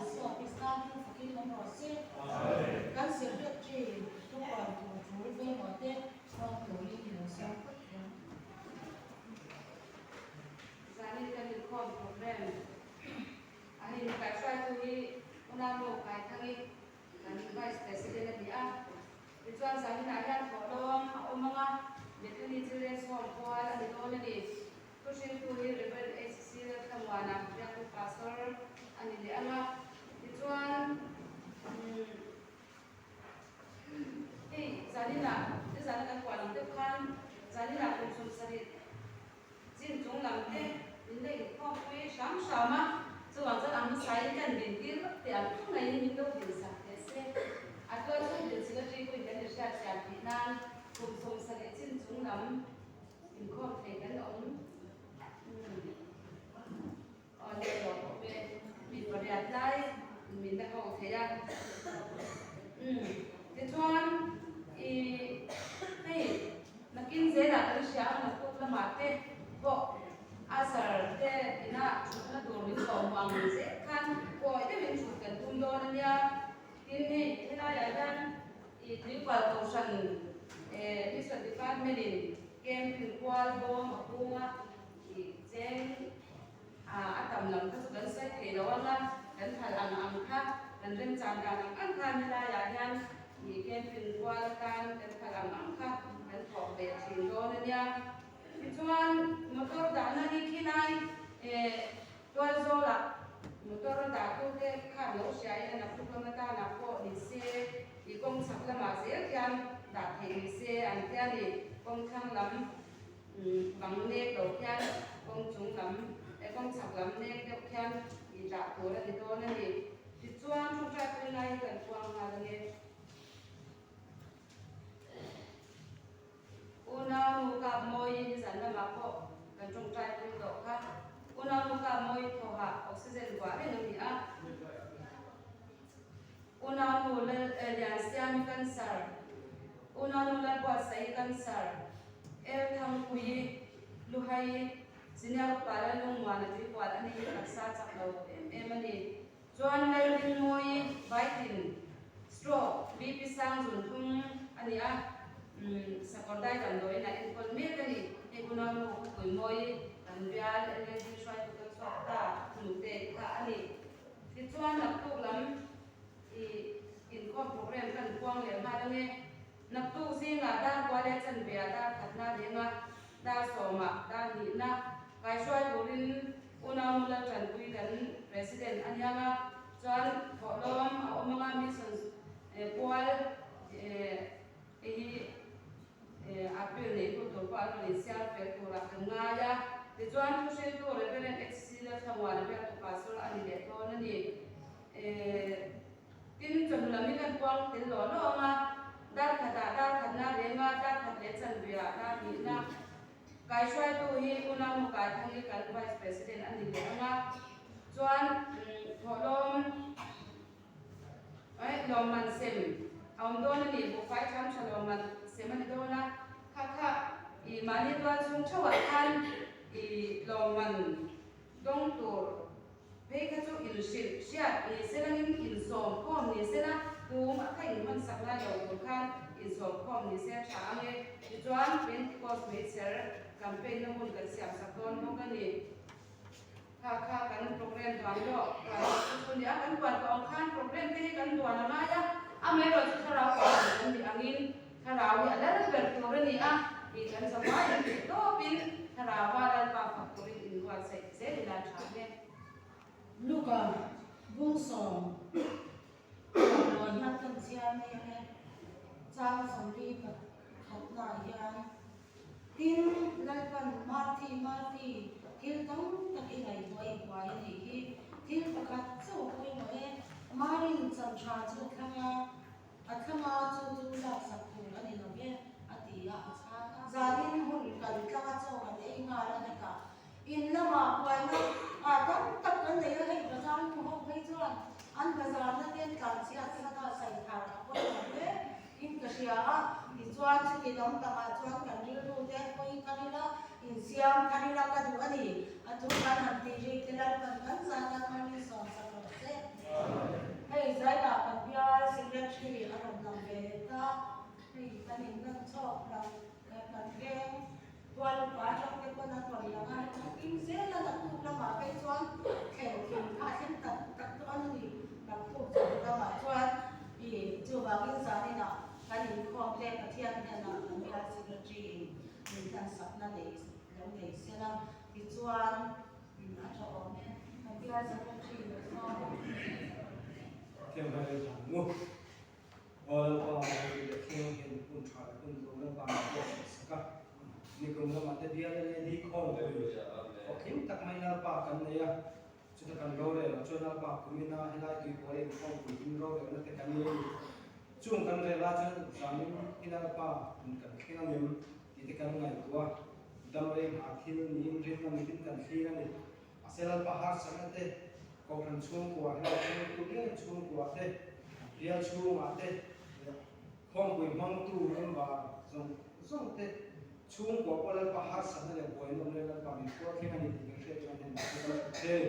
Isua Krista hming fakin awm rawh se. Kan Secretary thupuan tur tul vengawh te hmang turin i lo siam phawt thiam. Zanin kan inkhawm program a hei mi kaihhruaitu hi Unau Kaithangi kan Vice President a ni a. Tichuan zaninah hian thawhlawm a awm ang a, Bethany Children's Home pual a ni dawn a ni. Thuhriltu hi Rev. HC Lalthlamuana biaktu Pastor a ni leh ang a. Tichuan umm hei zaninah nizana kan puan ang deuh khan zaninah kum 70 chin chung lam te min la inkhawmpui hram hram a, chuvang chuan a hmasaiin kan din tir vak teh ang khawngaihin min lo din sak teh se. A tual chu din secretary pawhin kan inhriat thiam tih nan kum 70 chin chung lam inkhawm thei kan awm. Aw le lo pawh ve mi pariat lai min la ho thei a. Umm tichuan i hei nakin zelah kan hria a naktuk lamah te pawh Azar te inah thutna tur min sawm ang zel khan kawi deuhin thut kan tum dawn a nia. Tin hei helaiah hian i tuikual kohhran Mission Department in camping kual bawm a kung a. I cheng a a tam lam kha chu kan sawi thei lo ang a, kan phal ang ang kha, kan remchang dan ang ang khan helaiah hian i camping rual atan kan phal ang ang kha kan thawk ve thin dawn a nia. Tichuan motor dahna hi khilai eh tualzawlah motor a dahtute khan lo hriain a naktuk lam atana pawh ni se, i kawng chhak lamah zel khian dah theih ni se an tia ni, kawng thlang lam Bang nek lo khian kawng chung lam eh kawng chhak lam nek deuh khian i dah tur a ni dawn a ni. Tichuan ṭawngṭai pui lai hi kan puang nghal ang e. Unau nu kap mawi nizan lamah pawh kan ṭawngṭai pui tawh kha. Unau nu kap mawi thawhah oxygen buah reng a ni a. Unau nu Lal eh Liansiami cancer, Unau nu Lalbuatsaii cancer. Elthangpui, Luhai, Senior Upa Lallungmuana tuikual a ni hi taksa chak lo em em a ni. Chuan Lalrinmawii, Vaitin, Stroke, BP sang zun thum a ni a, Sakawrdai damdawiin a enkawl mek a ni. Hei unau nu Puimawii kan bial LAD hruaitu ka chhuak ta hnute kha a ni. Tichuan naktuk lam i inkhawm program kan puang leh nghal ange. Naktuk zingah dar kua leh chanveah dar khatna renga dar sawmah dar hnihna kaihruai turin unau nula tanpui kan President a niang a, chuan thawhlawm a awm anga mission pual te hi appeal nei tu tur pawh an rawn insiam fel turah kan ngai a, tichuan thuhriltu Reverend HC Lalthlamuana biaktu pastor a ni leh dawn a ni. Tin, chawhnu lam hi kan puang tel lawh lawh ang a, dar khatah dar khatna reng a, dar khat leh chanveah dar hnihna. Kaihruaitu hi Unau Mukaithangi kan Vice President a ni leh ang a, chuan thawhlawm eh lawmman sem a awm dawn a ni, buhfai tham tha lawmman sem a ni dawn a, kha kha i mahni tual chhung theuhah khan i lawmman dawng tur Phei kha chu inhrilh hriat ni selangin insawm khawm ni sela, tum a kha inhman sak lai lo tur khan insawm khawm ni se a tha ang e. Tichuan Pentecost hmeichher campaign na hun kan siam sak dawn bawk a ni. Kha kha kan program duan lawk chu chu ni a, kan puan tawh ang khan program te hi kan duan a ngai a, amaherawhchu thlarau puan kan nih angin thlarau hi a lal ber tur a ni a, tih kan zavai ang tih tawpin thlarauva Lalpa fak turin inbuatsaih zel ila tha hle. Luka bungsawm ruah hian kan chhiar mai ang e, chang 40 khatnaah hian, Tin, Lalpan Marthi, Marthi, thil tam tak i ngaihtuah i buai a nih hi, thil pakhat chauh a pawimawh e, Marin chan tha chu a thlang a, a thlang a, chu chu laksak tur a ni lo ve, a ti a, a chhang a. Zanin hun kan tlang a chaw kan ei nghal a hetah In lamah buaina ah tam tak kan nei a, hei bazar nu ho phei chuan an bazar na te an tlan chhiat san a, sawi thar a pawimawh hle in ka hria a, tichuan chuti lam pangah chuan kan rilru te hawi thar ila, insiam thar ila ka duh a ni, a thu kan han tih rik te Lalpan kan zan a, Malmin sawm sak rawh se. Secretary a rawn lang ve leh ta. Hei kan inlan chawk lang kan veng tual upa atang te pawn an rawn lang a, nakin zel a naktuk lamah phei chuan thlen thim kha a thleng tak tak dawn a ni. Naktuk chawhnu lamah chuan ih chuvangin zaninah kan inkhawm te Pathian hnenah kan bial Secretary in min hnansakna nei lo nei sela tichuan a tha awm e. Kan bial Secretary lo sawm. Thiam hmai leh tha mu. Aw Lalpa, ropui leh thleng hian hun tha leh hun zawng Lalpa min buatsaih sak a. Nikum lamah te bial leh ni khawm hlawhtling tak mai Lalpa kan nei a. Chuta kan rorel ah chuan Lalpa kumina helai tuipual inkhawm puitlin rorelna te kan nei a ni. Chung kan rel ah chuan zanin hi Lalpa hun kan thleng ang em tih te kan ngaihtuah a. Dam reng ah thil niin rinna mitin kan thlir a ni. Mahse Lalpa harsatna te, Kohhran chhungkua helai thiltu ngei chhungkua te, bial chhungah te leh khawmpui hmangtu member zawng zawng te chhungkua pawh Lalpa harsatna leh buaina awm leh Lalpa min hrual thleng a ni tih kan hriat chuan heng chu kan hmu thei.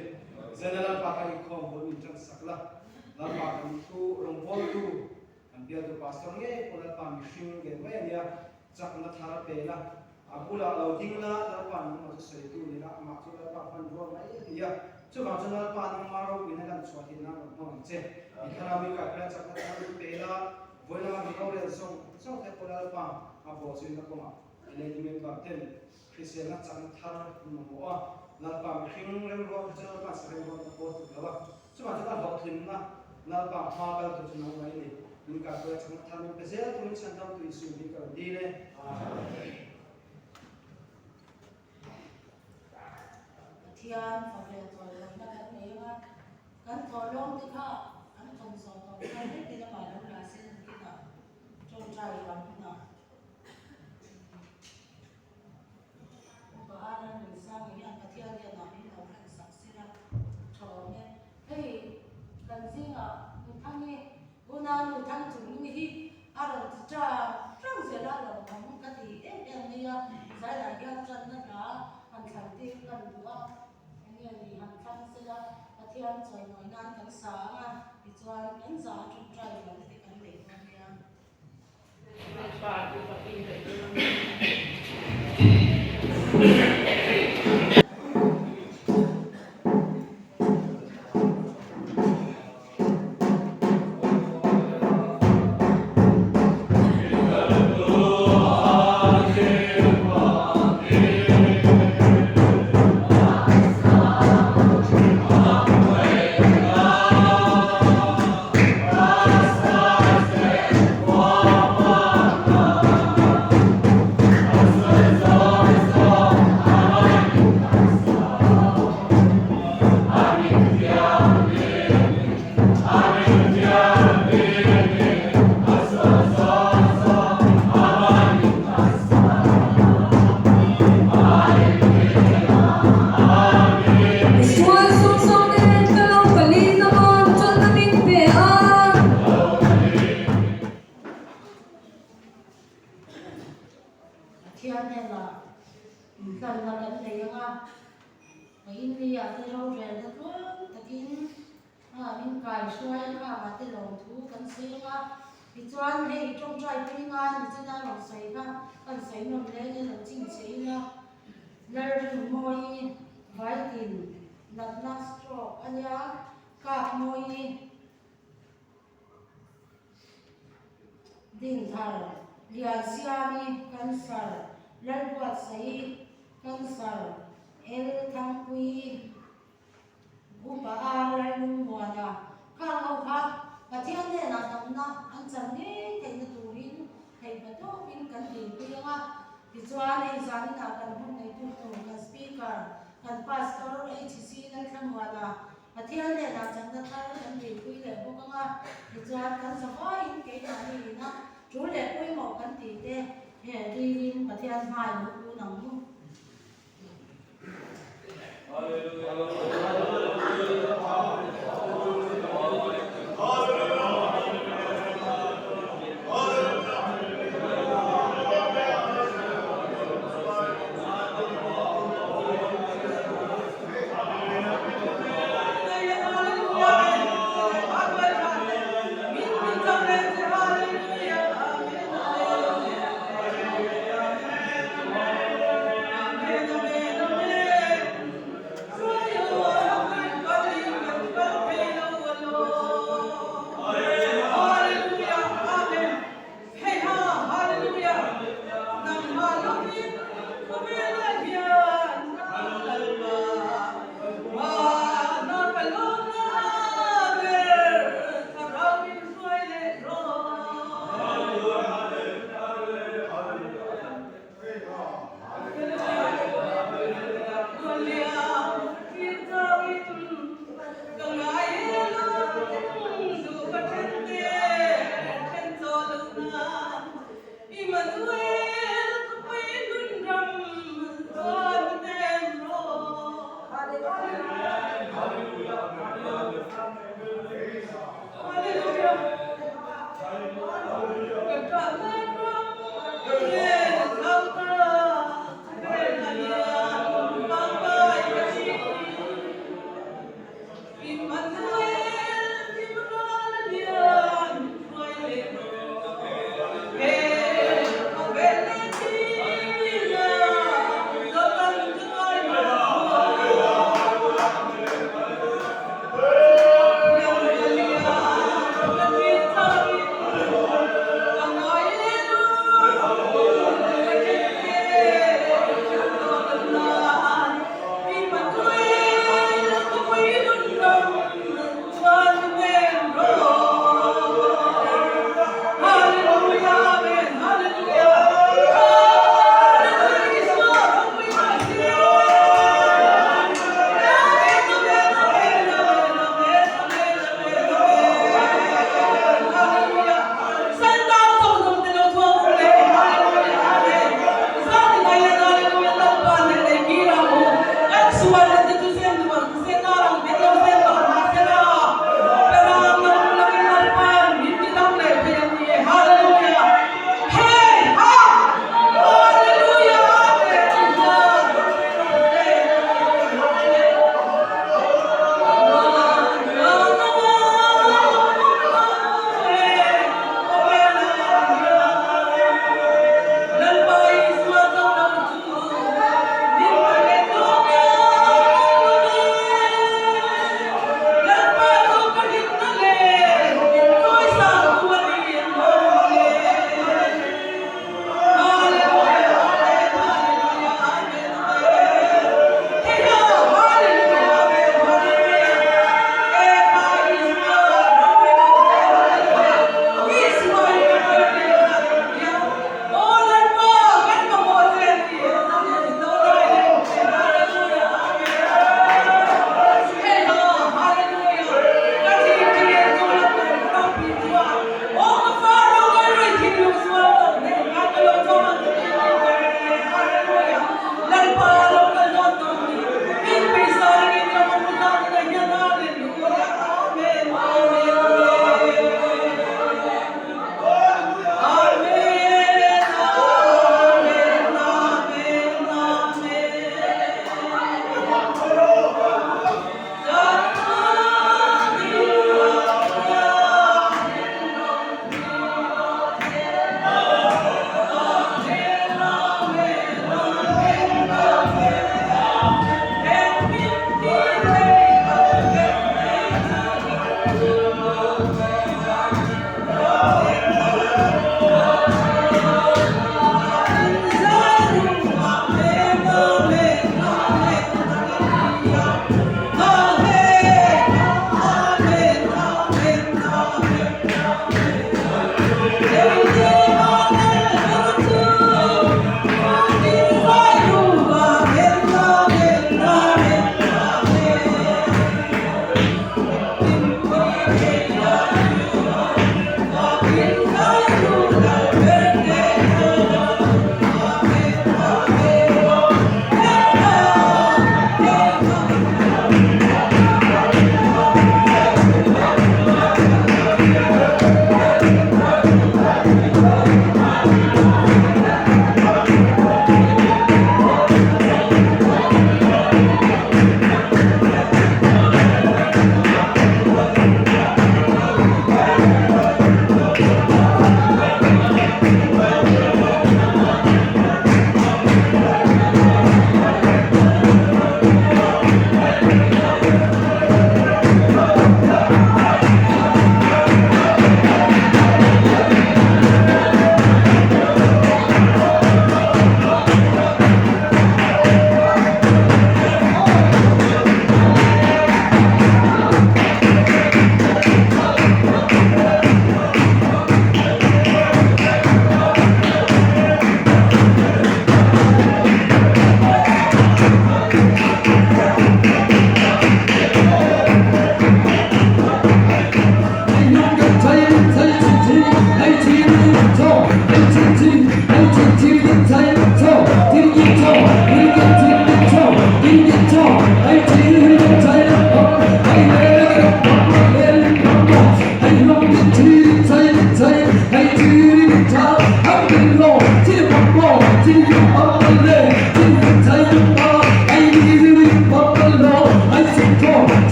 Zena Lalpa kan inkhawm bul min tan sak la, Lalpa kan thu rawngbawltu, kan bialtu pastor ngei pawh Lalpa mihring ve mai a nia, Chakna thar a pe la, a bulah lo ding la, Lalpa nangmah chu sawitu ni la, amah chu Lalpa hmanrua mai a ni a. Chuvang chuan Lalpa nangma ropuina lan chhuah theih nan rawn hmang ang che. I thlarau mi kai phela chakna thar min pe la, vawi lama mi rorel zawng zawng te pawh Lalpa a bawh zuina kawngah LAD member ten hriselna chakna thar an mamawh a. Lalpa mihring remruat kha chu Lalpa sa remruatna pawh a tuk lo a. Chuvang chuan a hlawhtlinna Lalpa hma kal tur chu nangmah i ni. Min kaihruai a chakna thar min pe zel turin chhandam tu Isu hi ka rawn dil e. Amen. Pathian fak leh chawlhawina kan nei anga kan thawhlawm te kha an thawn zawh tawh khan heti lamah lo la se an kinah tawngtai vang hunah Upa Aran Rinsanga hian Pathian hian min lo hlan sak sela tha awm e. Hei kan zingah Nuthangi Una Nuthang chung hi a rawn ti ṭang ṭang zel a, lo awm ka ti em em mai a. Zailah hian ṭanna hla han thlan tir kan duh a, enge ni han thlang sela Pathian chawimawi nan kan sa ang a, tichuan kan za a ṭawngṭai rual te kan nei dawn nia. Misual sawmsawm nen ka lo kalin aman chawlhna min pe a. Pathian hnenah inhlanna kan nei ang a, India te rorelna tluang takin min kaihruai a khangah te lawmthu kan sawi ang a, tichuan hei tawngtai pui ngai ni chena rawn sawi kha kan sawi nawm hle nia lo chhinchhe ila Lalrinmawi Vaitin natna stroke a nia Kapmawi Dinthar, Liansiami Cancer, Lalbuatsaih Cancer, El Thangpui, Upa Ar Lallungmuana khang ho kha Pathian hnenah damna an chan ngei theihna turin theihna tawkin kan dinpui ang a. Tichuan hei zaninah kan hun neitu tur kan Speaker, kan Pastor HC Lalthlamuana Pathian hnenah chakna thar kan neihpui leh bawk ang a, tichuan kan zavaiin keimahni ina tul leh pawimawh kan tih te he dilin Pathian hmai lo kun ang u.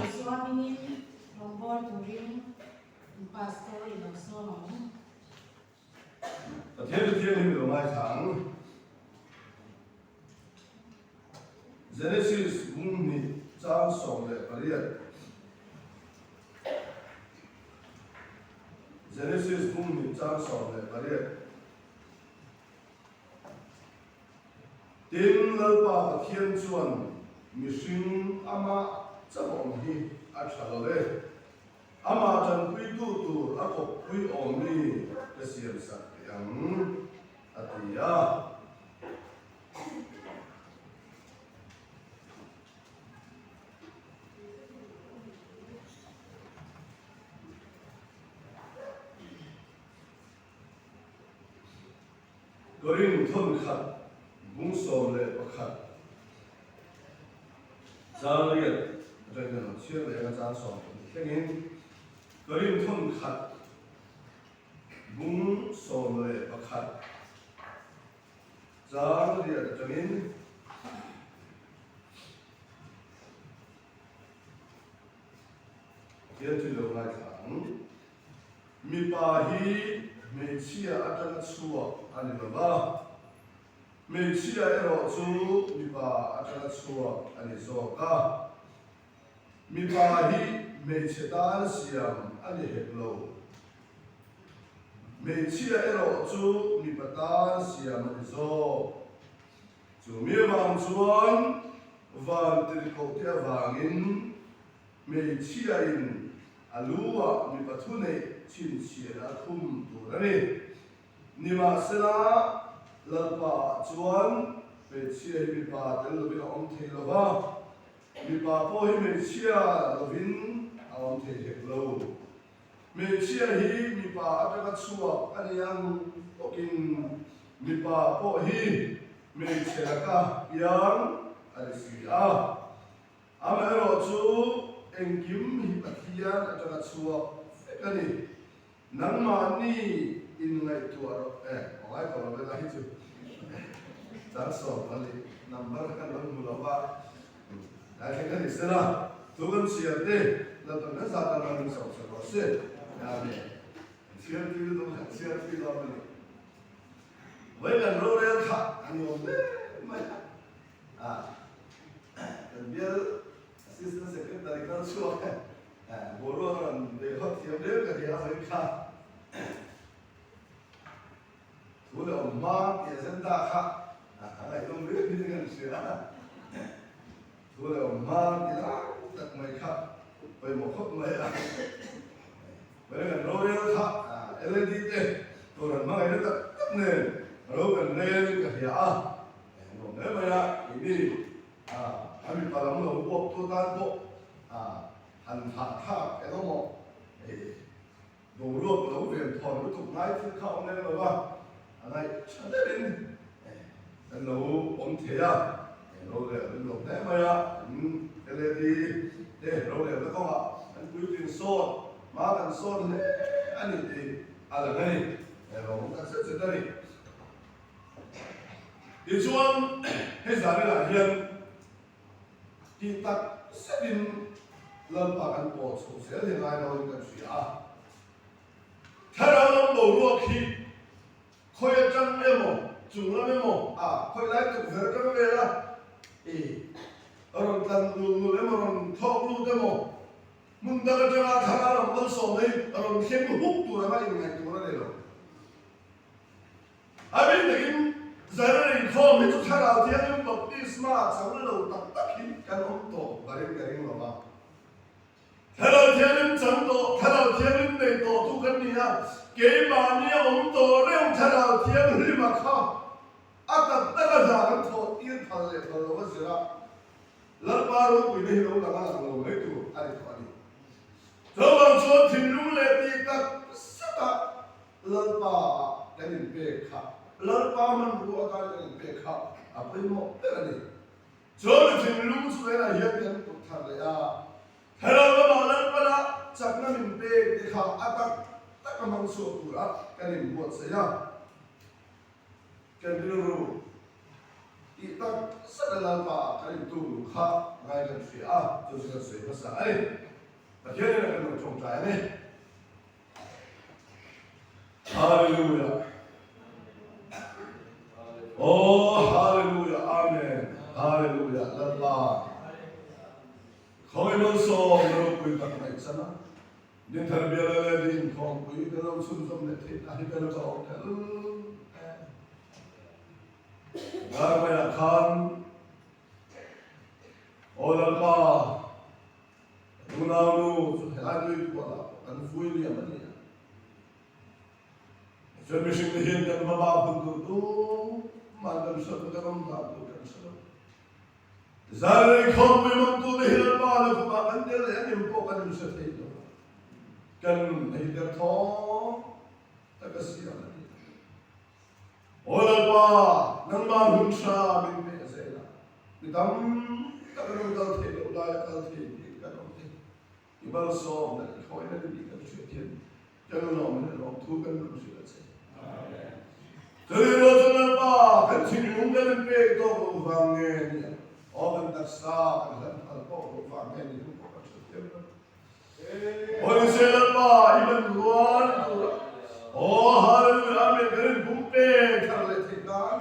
Isua hmingin rawngbâwl tûrin Pastor i lo sâwm ang. Pathian Pathian hi mi lo ngaithla ang. Genesis bung hnih chang 18 Genesis bung hnih chang 18 Tin, Lalpa Pathian chuan mihring amah chauh awm hi a tha lo e. Amah tanpuitu tur a kawppui awm mi ka siam sak teh ang, a ti a. Korin thawnkhat bung 11 chang riat atangin kan han chhiar leh ang a chang 12 thlengin Korin thawnkhat bung 11 chang riat atangin Pathian chu i lo ngaithla ang. Mipa hi hmeichhia atanga chhuak a ni lo va, hmeichhia erawh chu mipa atanga chhuak a ni zawk a. Mipa hi hmeichhe tan siam a ni hek lo. Hmeichhia erawh chu mipa tan siam a ni zawk. Chu mi avang chuan van tirhkohte avangin Hmeichhiain a lu ah mipa thuneih chhinchhiahna a khum tur a ni. Nimahsela, Lalpa ah chuan hmeichhia hi mipa tel lovin a awm thei lo va, mipa pawh hi hmeichhia lovin a awm thei hek lo. Hmeichhia hi mipa atanga chhuak a ni ang bawkin mipa pawh hi hmeichhe laka piang a ni si a. Amaherawh chu engkim hi Pathian atanga chhuak vek a ni. Nangmahni inngaihtuah rawh e, a ngai tawh lo vela hi chu chang 14 number kan lo hmu lo va, tlai thleng ka ni sela, thu kan chhiar te Lalpan kan zah tan ram in sawm sak rawh se. Amen. Kan chhiar tui lutuk a, kan chhiar tui dawn a ni. Vawi kan rorel kha a nuam hle mai a. A kan bial Assistant Secretary kal chhuak e, boruak a rawn bei hawt thiam reng ka nia vawi kha. Thu leh awm hma tih agenda kha a ngaihnawm riau hi kan hria a. Thu leh awm hma tih lai tak mai kha pawimawh khawp mai a. Vawi kan rorel kha LED te tur an hmangaihna tak tak nen ro kan rel in ka hria a. Nuam hle mai a, keini a mipa lam lo uap tu tan pawh han hahthlak eng emaw boruak lo ven thawn lutuk ngai thil kha awm lem lo va, a ngaih tha deuhin kan lo awm thei a, rorel an nuam hle mai a, kan LED te rorelna kawngah kan puitling sawt hma kan sawn hle a ni tih a lang a ni, lawmawm tak zet zet a ni. Tichuan, hei zan inah hian tih tak zetin Lalpa kan pawl chho zel hi ngai loin kan hria a. Thlarau lam boruak hi khawi atang emaw, chung lam emaw, a khawi lai tukverh atang vela i rawn tlan lul lul emaw, rawn thlawk lut emaw, hmun dang atanga thlarau lam malsawmna hi rawn thleng huk tur anga inngaih tur a ni lo. A bik takin Zarah inkhawm hi chu Thlarau Thianghlim baptisma chang lo tak tak hi kan awm tawh barin ka ring lo va. Thlarau Thianghlim chang tawh, Thlarau Thianghlim nei tawh tu kan ni a, keimahni a awm tawh reng Thlarau Thianghlima kha a tak taka hna kan thawh tir phal leh phal lo a zir a, Lalpa ropuina hi lo lang a lang lo mai tur a ni tawh a ni. Chuvang chuan thinlung leh tih tak zeta Lalpa ah kan inpek kha, Lalpa hmanrua atan kan inpek kha a pawimawh ber a ni. Chuan mi thinlung chu enah hian kan put thar leh a, Thlarau lamah Lalpana chakna min pek te kha a tak tak a hmang chhuak tura kan inbuatsaih a. Kan rilru tih tak zet a Lalpa ah kan intuk luh kha ngai kan hria a, chu chu kan sawi hmasa a ni. Pathian in a kan lo tawngtai a ni. Hallelujah. Oh, hallelujah, amen. Hallelujah, Lalpa. Khawi malsawm na ropui tak mai chan a. Dinthar bial leh di inkhawmpui kan lo chhunzawm leh theih na hi kan va awm tel em. Darmaiah khan Aw Lalpa, ka unaunu chu helai nui kualah pawh kan vui liam a ni a. Chuan mihring te hian kan hmabak hun tur tumah kan hre lo, kan awm dan tur kan hre lo. Zanrei khawmpui mangtute hi Lalpa na kumah kan tel leh a nim pawh kan inhre thei lo a, kan nun a hi derthawng tak a siam a ni. Aw Lalpa, nangmah hun tha min pe zel a, mi tam tak an rawn kal theih loh laia kal thei tih kan awm te, i malsawmna i khawina ni tih kan hriat hian kan lawmin a lawmthu kan rawn hrilh a che. Chumi rual chuan Lalpa, kan thinlung kan inpek tawk loh vang nge ni a, aw kan taksa kan hlan phal tawk loh vang nge ni chu pawh kan hre thiam lo. Aw nise Lalpa, i man rual tura, aw Hallelujah Amen kan inpumpek thar leh theih nan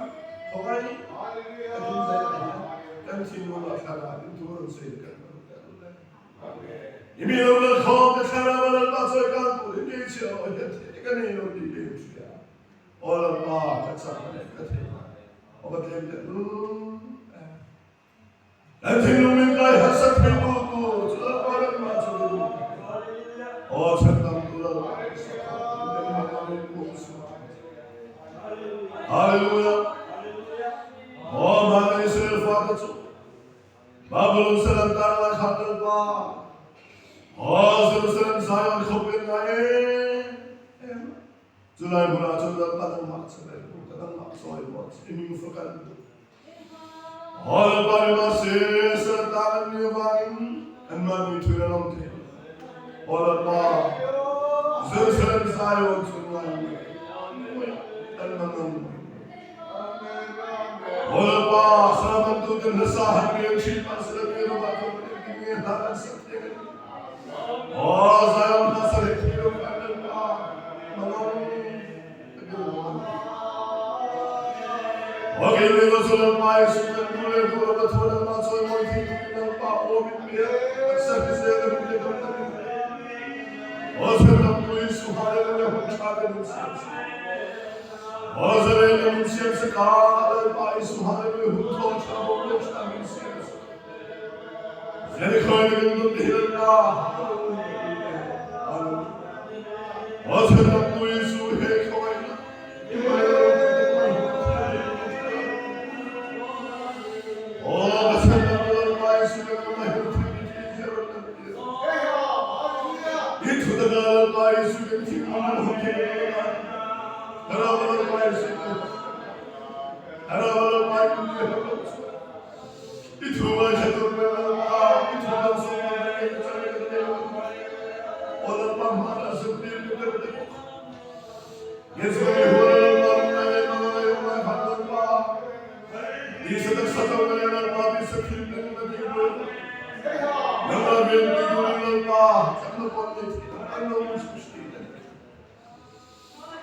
khawngaih takin zaiah hian kan thinlungah thlarau in thu rawn sawi kan rawn tel le. I mi lo kal khawm te thlarau a Lalpa chawi kal tur hi kei chhiah loh hian theih ka nei lo tih ka inhria. Aw Lalpa, ka chak leh ka theih a, aw ka tlem teh lul e. Kan thinlung min kai harsat thei tu tur chu Lalpa Lalpa chu ni duh. Aw chhandam tu Lalpa sakha min hmang a min pum suh. Hallelujah. Aw Mana Israel fate chu Babulon sal an tar lai khan Lalpa, aw Jerusalem Zion khawpin ngai em em a, chulai hmunah chuan Lalpa nangmah che leh hmu ka nangmah chawi maw che i ming fak an duh. Aw Lalpa ni mahse sal an tar an ni avangin anmahni thuin an awm thei lo. Aw Lalpa, Jerusalem Zion chu ngai mai an mangang mai. Aw Lalpa, Saramantuten hlasa han ngen thin mahsela mi ramah chuan kan engtin nge hla kan sak thei ang i? Aw Zion hla sa leh thei lo khan Lalpa, mangang takin lo an ti. Aw kei mi lo chu Lalpa Jesuh kan duh leh duh lo ka thu nangmah chawimawi thei turin Lalpa aw min pe a, taksa hrisel na min pe dam na min pe. Aw Chhandamtu Jesuh Hallelujah hun tha te min siam sak. Aw Zalena min siam sak a, Lalpa Isu Hallelujah hun thaw tha bawk leh tha min siam sak. Zalekhawi na kan dawt te hi Lalpa Hallelujah Hallelujah Aw Chhandamtu Isu he khawngaihna i hmai a ropui tak mai hun tha te min pe Aw ka Chhandamtu Lalpa Isu kan nangmah hi thil ti thei zia rawn lan tir. I thutaka Lalpa Isu kan thinlung an hawng thei lo lai.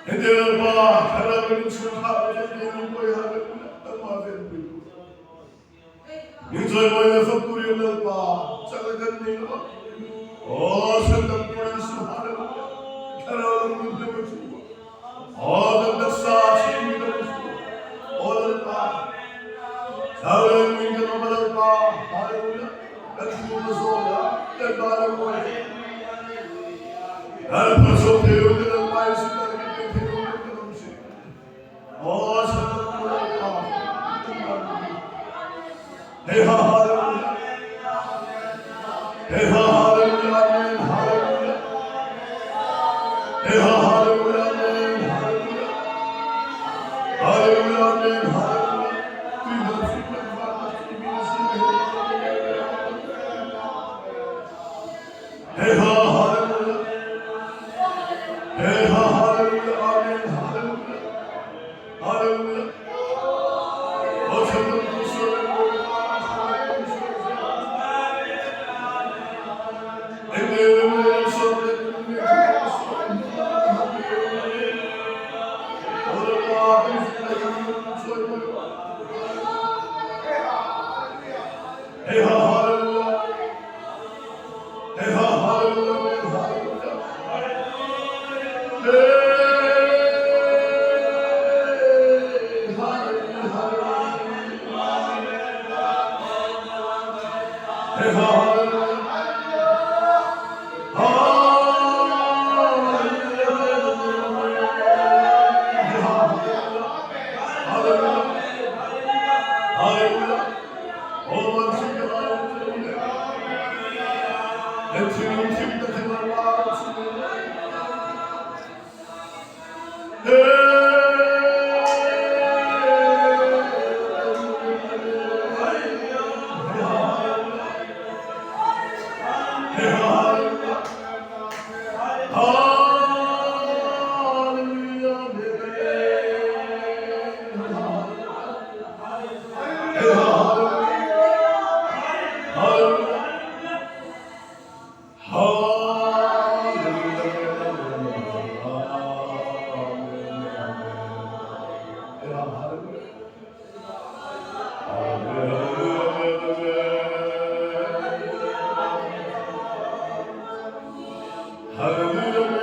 Heti Lalpa, thlarau in chhungkhar te chu keini pawi hallelujah nangmah venpui tur. Min chawimawi leh fak turin Lalpa chak le kan nei lo a. Aw chhandam turin su hallelujah thlarau lam nun hlem a thu a. Aw kan taksa chhing mi kan thu a. Aw Lalpa, thlarau lam min kan awm a Lalpa hallelujah kan thu na zawi a kan ban a mawi. Hey ha hallelujah amen hallelujah hallelujah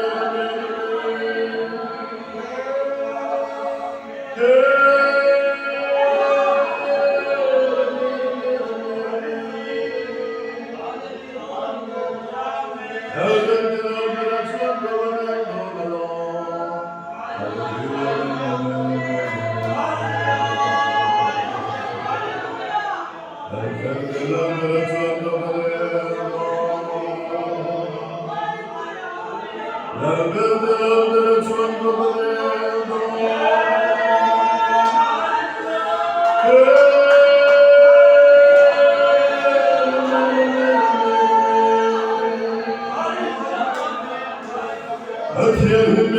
Ho chhandam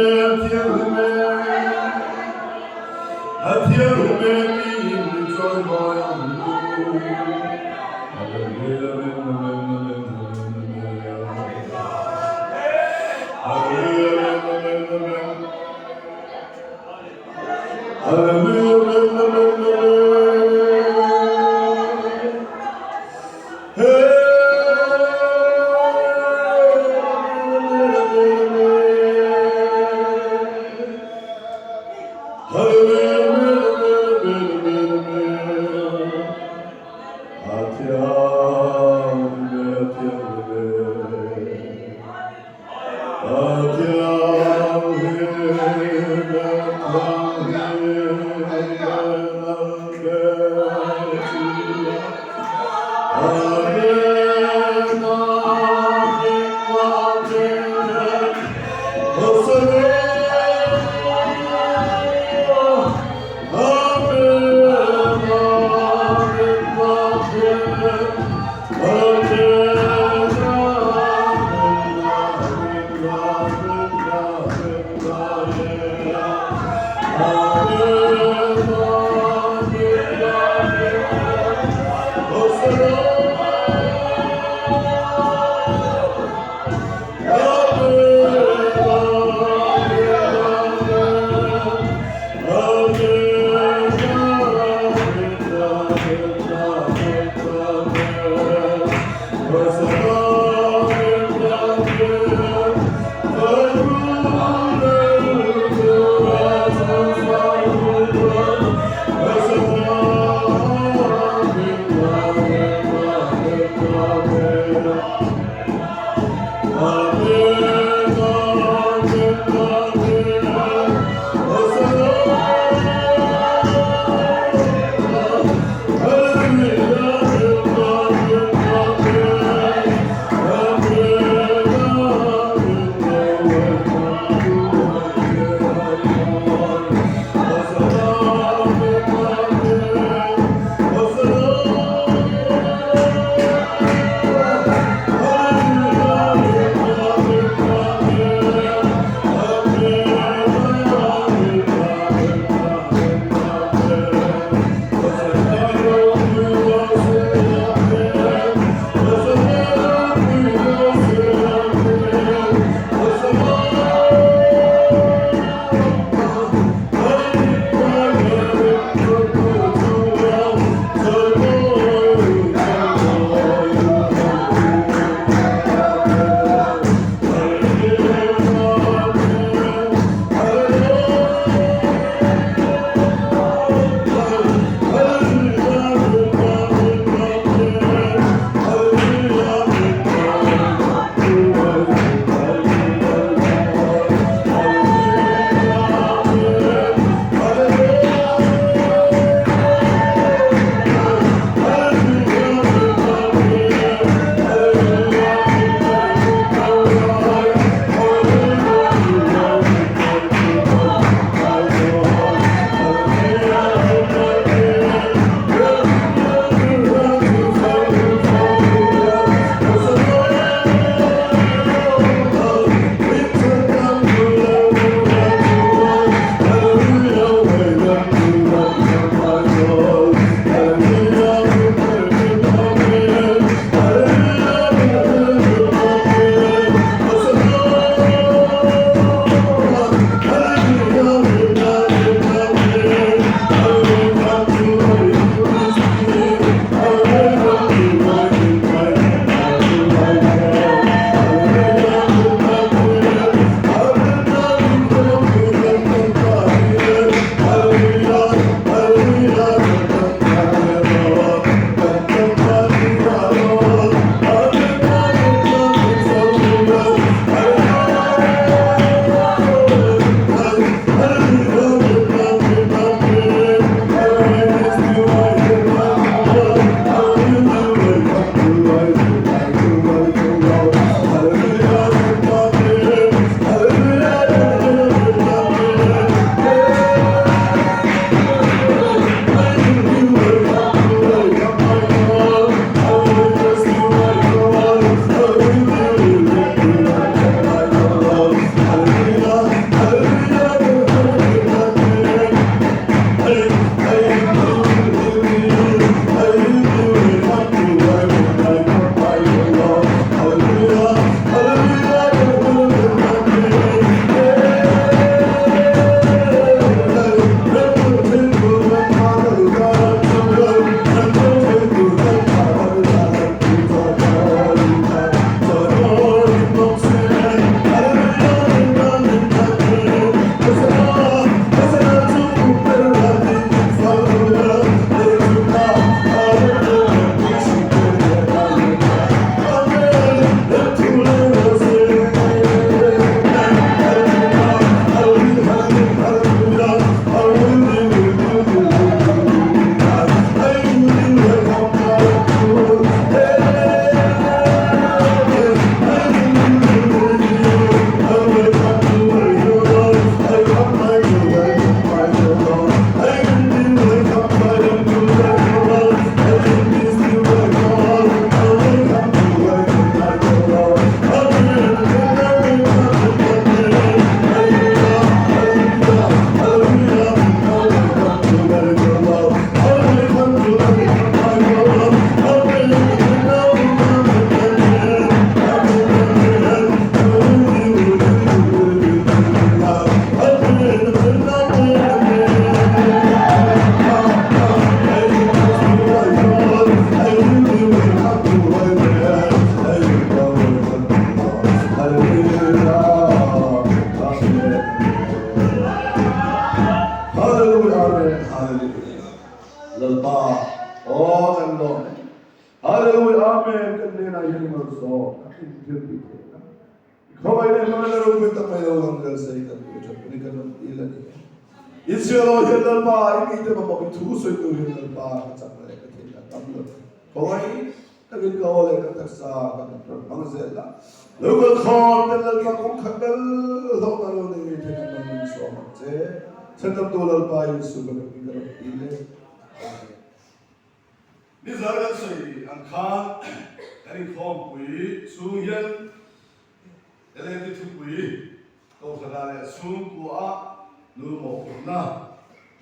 tu sual Amen kan hnenah hian i malsawm a tling thil tih theihna i khawngaih leh hmangaihna ropui tak mai lo lang zel se i kan duh that ni kan rawn dil a ni e. I chhiarawh hian Lalpa i mite mamawh i thu sawi tur hian Lalpa ka chakna leh ka theihna a tam lo. Khawngaih takin ka aw leh ka taksa kan rawn hmang zel a. Lo kal khawm ten Lalpa kawng khat bel hlauhna lo nei ngei theihna hmang min sawm ang che. Chhandamtu Lalpa Jesu ka rawn ka rawn dil e. Amen. Nizar kan sawi ang khan kan inkhawmpui chhung hian LAD thupui Kohhrana leh chhungkua nu mawhphurhna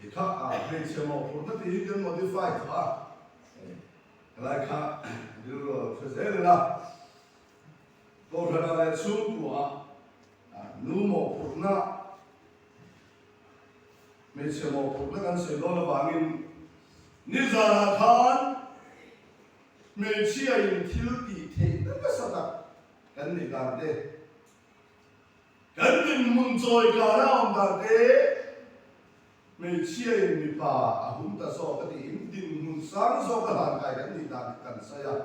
ti kha a hmeichhe mawhphurhna tiin kan modify tawh a, helai kha rilru a lo hre zel ila. Kohhrana leh chhungkua nu mawhphurhna Hmeichhe mawhphurhna kan sawi dawn avangin nizanah khan hmeichhia in thil tih theihna nasa tak kan neih dan te, kan dinhmun chawi kara awm dan te, hmeichhia in mipa a hum ta zawk a tiin dinhmun sang zawk a hlankai kan nih dan kan sawi a.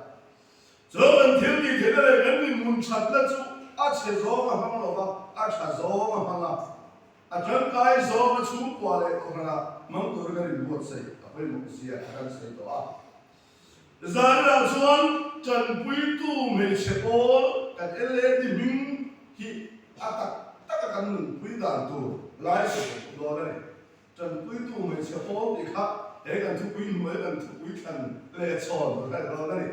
Chuan kan thil tih theihna leh kan dinhmun thatna chu a chhe zawng a hmang lo va, a tha zawng a hmang a. A tangkai zawnga chhungkua leh kohhrana hmang tura kan inbuatsaih a pawimawh zia a kan sawi tawh a. Zanah chuan tanpuitu hmeichhe pawl kan LAD hming hi a tak taka kan nunpui dan tur lai sawi kan tum dawn a ni. Tanpuitu hmeichhe pawl tih kha he kan thupui hnuai kan thupui thlan leh chhawn tur kha ni dawn a ni.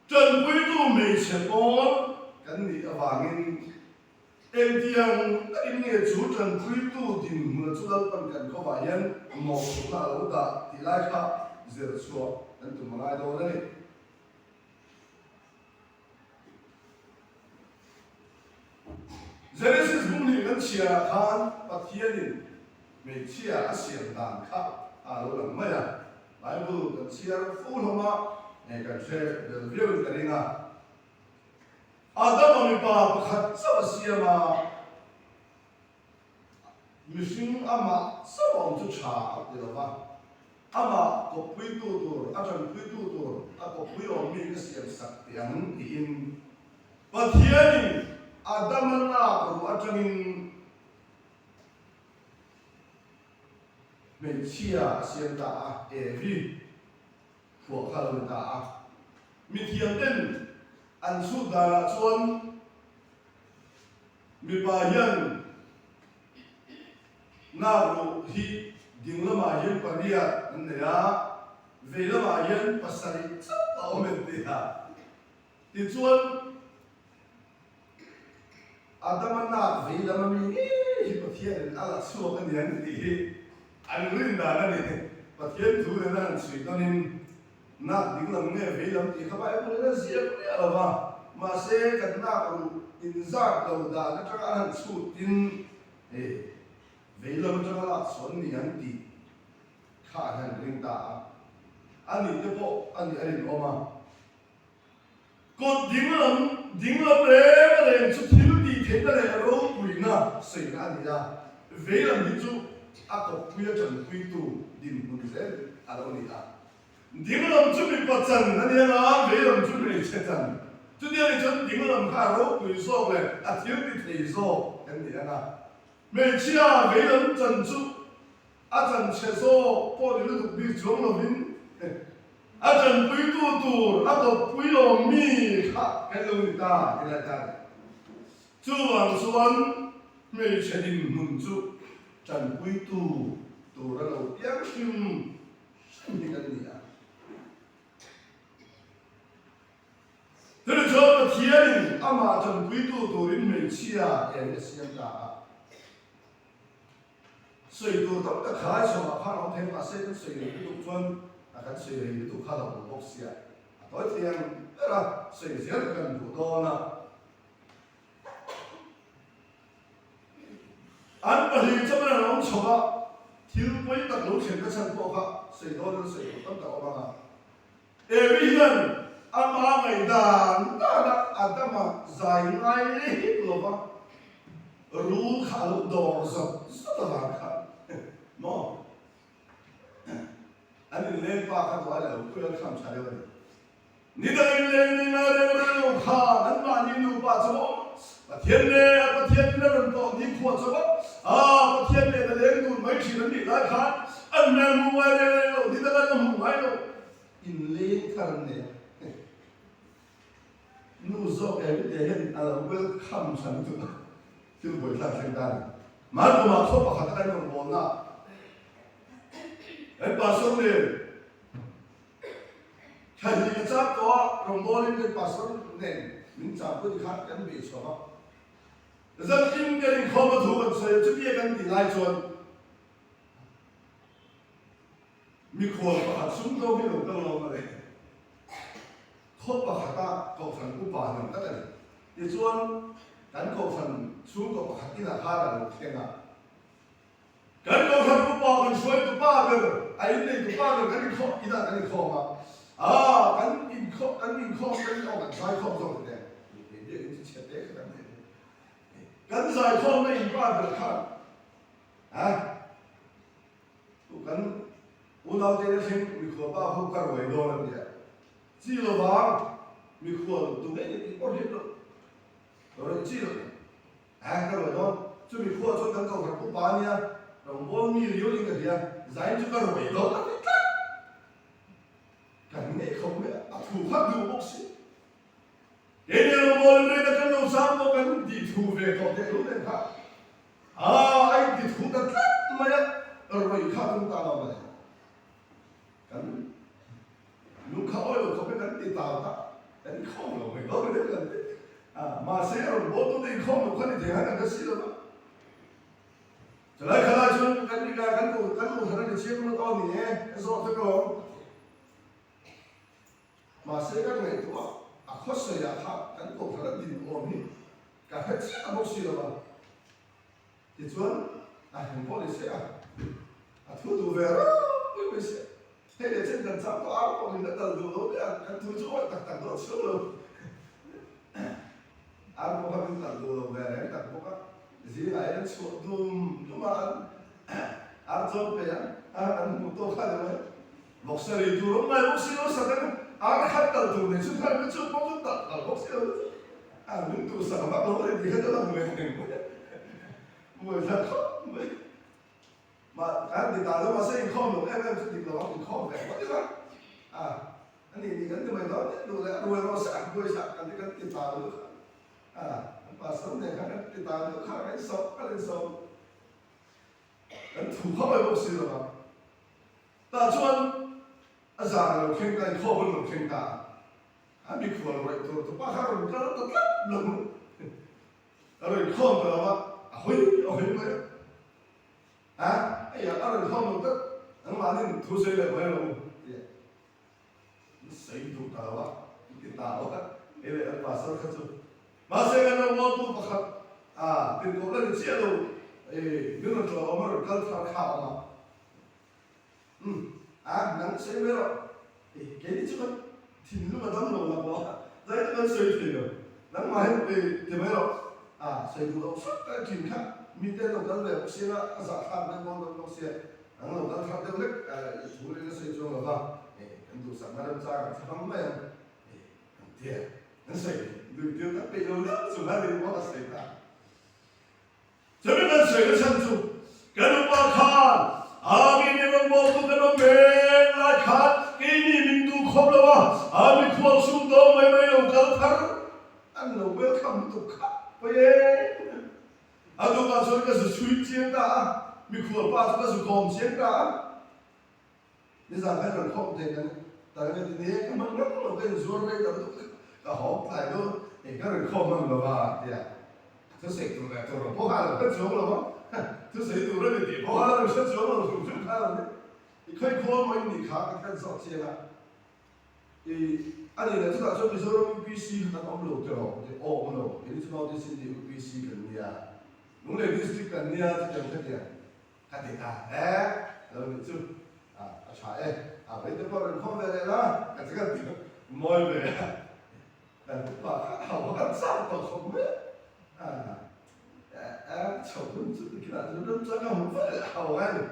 Tanpuitu hmeichhe pawl kan nih avangin Engtiang takin nge chu tanpuitu dinhmuna chu Lalpan kan khawvah hian mawhphurhna a lo dah tih lai kha zir chhuah kan tum a ngai dawn a ni. Genesis bung hnih kan chhiarah khan Pathianin hmeichhia a siam dan kha a lo lang mai a. Bible kan chhiar fo hlawm a, kan hre bel viauin ka ring a. Adama mipa pakhat chauh a siam a, mihring amah chauh a awm chu tha a ti lo va, amah kawppuitu tur, a tanpuitu tur, a kawppui awm mi ka siam sak teh ang tiin Pathianin Adama lak ruh atangin hmeichhia a siam ta a, Evi. Phuah kha lo ni ta a. Mithiam ten an chhut danah chuan mipa hian nakruh hi ding lamah hian pariat an nei a, vei lamah hian pasarih chauh a awm em ti a. Tichuan Adama nak vei lam ami ngei hi Pathianin a la chhuak a niang tih hi an rin dan a ni. Pathian thu nena han chhui dawnin nak ding lam nge vei lam tih kha Bible-in a ziak miah lo va, mahse kan nak ruh inzat lo dan atanga an han chhutin hei vei lam atanga lak chhuah an ni ang tih kha an han ring ta a. A nih te pawh a nih a rinawm a. Kut dinglam dinglam reng reng chu thil tih theihna leh ropuina sawina a ni a, veilam hi chu a kawppui a tanpuitu dinhmun zel a lo ni a. Dinglam chu mipa chan a ni anga, veilam chu hmeichhe chan. Chuti a nih chuan dinglam kha a ropui zawk leh a thil ti thei zawk kan ni anga, hmeichhia veilam chan chu A chanchhe zawk pawh ni lutuk bik chuang lovin a tanpuitu tur a kawppui awm mi kha kan lo ni ta ti lai ta ni. Chuvang chuan hmeichhe dinhmun chu tanpuitu tur a lo piang hrim hrim hi kan ni a. Chumi chuan Pathianin amah tanpuitu turin hmeichhia eng a siam ta a. Sawi tur tam tak khalai chhuahah khan a awm thei mahse kan sawi rei lutuk chuan a kan sawi rei lutuk kha lo awm bawk sia a tawi thei ang ber a sawi zel kan duh dawn a. An pahnih chuan an awm chho a, thil pawi tak lo thlen ka chhan pawh kha sawi dawn in sawi tur tam tak a awm ang a. Evi hian ama ngaihdan dana Adama zai ngai leh lova rul kha a lo dawr zawt zawt avang khan maw an inleng pa kha duh a leh lo pui a kham tha deuh a ni. Ni dangin leng ni ngai reng reng lo khan anmahni nupa chu a awm a, Pathian leh a Pathian in a rawn tawh nikhua chu a a Pathian nen a leng dun mai thin an nih lai khan an hmel hmuh ngai reng reng lo, ni dang an la hmuh ngai lo. Inleng thar an nei a, nu zawk Evite hian a lo welcome tha lutuk a, thil buaithlak thleng ta a ni. Mahni khaw pakhat a kan rawngbawlna ah kan pastor nen Thla hi ka chak tawh a, rawngbawlin kan pastor nen min chahpui ti kha kan bei chhuak a. Zantin kan inkhawm a thu kan sawi a, chutia kan tih lai chuan mikhual pakhat sumdawng hi lo kal lawm a le. Khaw pakhata kohhran upa hnem tak a ni. Tichuan kan kohhran chhungkaw pakhat inah khan a lo thleng a. Kan kohhran upa kan hruaitu pa ber, a inneitu pa ber kan inkhawm inah kan inkhawm a, aa kan inkhawm kan inkhawm kan in aw kan zaikhawm zawk teh he biakinn chu chhe te kha kan nei kan zaikhawmna in pa ber khan a kan unaute na thleng mikhual pa ho ka ruai dawn a tia chi lovang mikhual tu ngei ni tih pawh hriat loh ruai chi lo Eng ka ruai dawn? Chumi khua chuan kan kohhran upa a nia, rawngbâwl mi riau in ka hria, zain chu ka ruai dawn a ti tlat! Kan ngei khawp mai a, a thu kha duh bawk si. Keini rawngbâwl in rei tak kan lo zam pawh kan tih thu ve tawh teh lul nen kha, aa a inti thu ta tlat mai a, ruai kha tum ta lo mawle. Kan lung kha awi lo khawp e kan ti tau ta, kan inkhawm lo mai dawn mai kan ti. A, mahse a rawn bawl tute inkhawm lo kha ni thei han an hre si lo va. Chulai khalai chuan kan ni ka kan ko kan kohhran a ni chiang luat aw ni e, ka zawh vek alawm. Mahse kan ngaihtuah a khawsawiah kha kan kohhran a din awm hi ka hre chiah bawk si lo va. Tichuan, a heng pawh ni se a, a thu duh ve ropui mai se. Hei leh chen kan chang tawh ar pawh min la tal duh lo mai a, kan thu chu awih tak tak dawn chhung lo. Ar pawh kha min tal duh lo ve reng tak bawk a, zingah hian an chhuah dum dum a, an ar chawn pe a, an hmuh tawk kha ni mai. Vawksa rei tur awm ngai bawk si lo, Satan ar khat tal tur nei chu khan ka chu pawh chu tal tal bawk si lo chu a min duhsak vak lo a ni tih kha chu lang ve reng mai a, buaithlak khawp mai. Mah kan ti ta lo mahse inkhawm lo em em chu dik lo ang inkhawm ve ngawt ila a a nih nih kan ti mai dawn nia duh leh a ruai rawh se a buaithlak kan ti kan ti ta lo kha a an pastor nen khan kan ti ta lo kha kan insawm kan insawm kan thu khawp mai bawk si lo va. Tah chuan a zan a lo thleng ta, inkhawm a lo thleng ta a, a mikhual rawih tur tupa kha a rawn kal ta tlat lo. A rawn inkhawm ta lo a, a hawi a hawi mai a. A, hei a rawn inkhawm lo tlat, nangmahnin thu sawi leh mai lo u, tia an sawi duh ta lo a, an ti ta lo a, hei leh an pastor kha chu. Mahse kan rawngbawltu pakhat a tirhkoh la ni chiah lo, min rawn tlawh awm a rawn kal thar kha a awm a. Umm, a, nang sawi mai rawh. Eh, keini chu kan thinlung a dam lo lak lo a, zai chu kan sawi thei lo. Nangmah hian eh ti mai rawh. A, sawi duh loh hrep ka thin kha, mite an lo kal ve bawk sia, a zahthlak deuh dawn dawn bawk sia, nang lo kal thar deuh hlek, i thu rin a sawi chuang lo va, eh, kan duhsakna remchang ang thlap ang mai ang, eh, kan ti a, kan sawi duh tir tak peih lo deuh chu kha rin pawh a sawi ta. Chumi kan sawi na chhan chu kan upa khan Amin i rawngbawltu kan awm mek lai khan keini min duh khawp lo a, a mikhual sum dawng mai mai lo kal thar an lo welcome lutuk kha pawi e. A tukah chuan ka zu chhui chiang ta a, mikhual pa chu ka zu kawm chiang ta a. Nizan khan kan khawm thei kan tal nge ti ni e, ka hman ngam lo ka inzuar rei ta lutuk ka hawm tlai deuh a, eng ka rawn khawm hman lo va tia thusawi tur leh tur pawh kha a lo hre chuang lo va, thusawi tur a ni tih pawh kha a lo hre chuang lo hrim hrim kha a lo ni. I khawi khawl maw in nih kha ka khan zawh chiang a, i a nih leh chutah chuan Mizoram UPC kha kan awm lo tiraw ka ti, aw awm lo, keini chu North East India UPC kan nia, Lunglei District kan nia chutiang khatiang. Ka ti ta e, a lo nih chu a tha e, a vei te pawh rawn khawm ve leh la, ka ti kan ti mawi ve a, kan upa kha a hau kan chak tawh khawp mai a, a chho hun chu tikinah chuan ram chuan ka hmu ve leh a hau ngai a ni,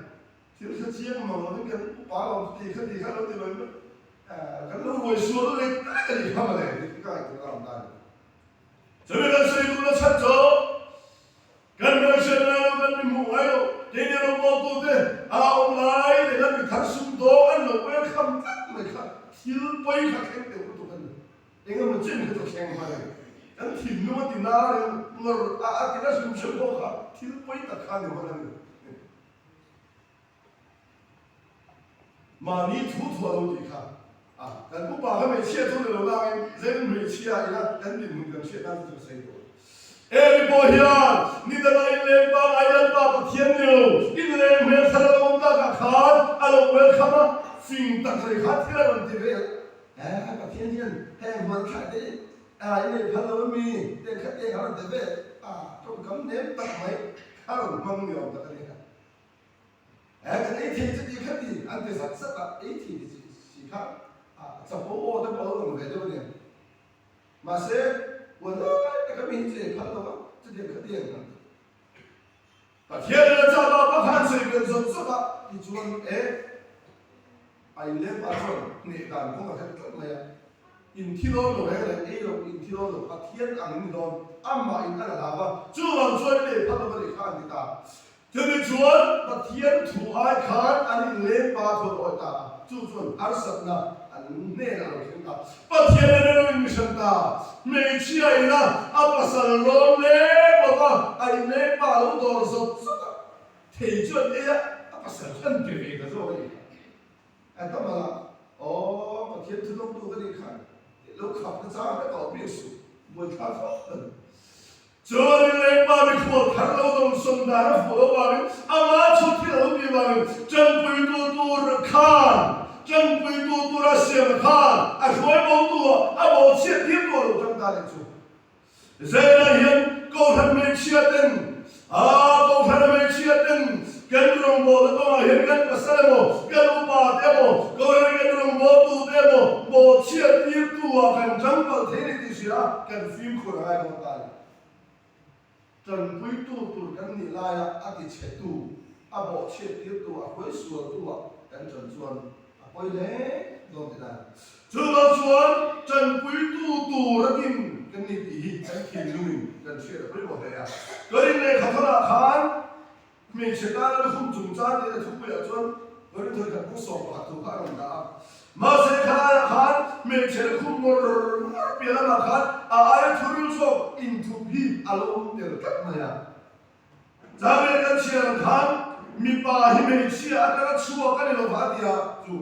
thil hre chiang mang lovin kan upa lo ti kha ti kha lo ti mai mai. Kan lo ruai sual lek lek a nih kha mawle tih ka ngaihtuah a awm ta a ni. Chumi kan sawi duhna chhan chu kan hmelhriat ngai lo, kan mi hmuh ngai lo, keini rawngbawltute a awm lai leh kan mi thar sum dawng an lo welcome tlat mai kha thil pawi kha thleng deuh lutuk a ni. Engemaw chen kha chu thleng hman a ni. Kan thinlung a ti na reng ngawr a, a ti na hrim hrim pawh kha thil pawi tak kha a ni hman a ni. Mahni thu thu a lo tih kha a, kan upa kha hmeichhia chu ni lo nangin zen hmeichhia ila kan dinhmun kan hriat nan chu chu ka sawi tawh. Eri pawh hian ni dangah inleng pangngai Lalpa Pathian ni lo, inleng hmel thar a lo awm takah khan a lo welcome a, fing tak rei kha thil a rawn ti vel. He Pathian hian heng huan thlai te hi a i nei phal lo ami teng kha teng a rawn ti vel a, tawngkam nem tak mai a rawn hmang ni awm tak a ni. He kan ei thei chu ti kha ti an ti zat zat a, ei thei ti si kha a chapo aw te pawh a lo lang ve deuh a nia. Mahse, huan lai taka mi hi chu ei phal lo va, chutiang kha ti ang an ti. Pathian in a chah pa pa khan sawi belh zawt zawt a, tichuan e a inleng pa chuan hneh dan kawng a hre tlat mai a, in thi dawn lo reng reng, ei lo, in thi dawn lo, Pathian ang in ni dawn, amah in a la hlau a, chuvang chuan in ei phal lo va nih kha an ti ta. Chumi chuan Pathian thu ai khan an inleng pa thu an awih ta a, chu chuan harsatna an hnenah a lo thleng ta. Pathian a rilru in mi hran ta. Hmeichhia ina a pasal rawn leng lo va, a inleng pa a lo dawr zawt zawt a, thei chuan ei a, a pasal chu an pe ve ta zawk a ni. A ta mal a, Aw, Pathian thu dawngtu ka nih khan lo khap na chang vek a awm bik suh, buaithlak khawp a ni. Chuan in lengpa mikhual thar lo dawngsawm dan a fuh lo vangin ama chu thil a lo tih vangin tanpuitu tur khan, tanpuitu tura siam khan a hruai botu ah a bawhchhiat tir tu a lo tang ta leh chu. Zelah hian Kohhran hmeichhia ten, aa Kohhrana hmeichhia ten kan rawngbawlna kawngah hian kan pasal emaw, kan upa te emaw, Kohhran kan rawngbawltu te emaw bawhchhiat tirtu ah kan tang palh thei ni tih hria a, kan fimkhur a ngai dawn ta a ni. Tanpuitu tur kan nih laia a tichhetu, a bawhchhiat tirtu, a hruaisualtu ah kan tan chuan A pawi hle dawn ti dan. Chuvang chuan tanpuitu tur a din kan ni tih hi kan thinlungin kan hriat a pawimawh hle a. Ka rin lehkha thawnah khan hmeichhe tana lukhum chungchang tiin a thupuiah chuan Korinthoi khat bung 11 thu kha a rawn dah a. Mahse khalaiah khan hmeichhe lukhum ngawr ngawr piah lamah khan a aia thuril zawk inthup hi a lo awm tel tlat mai a. Changel kan chhiar ang khan mipa hi hmeichhia atanga chhuak a ni lo va a tia chu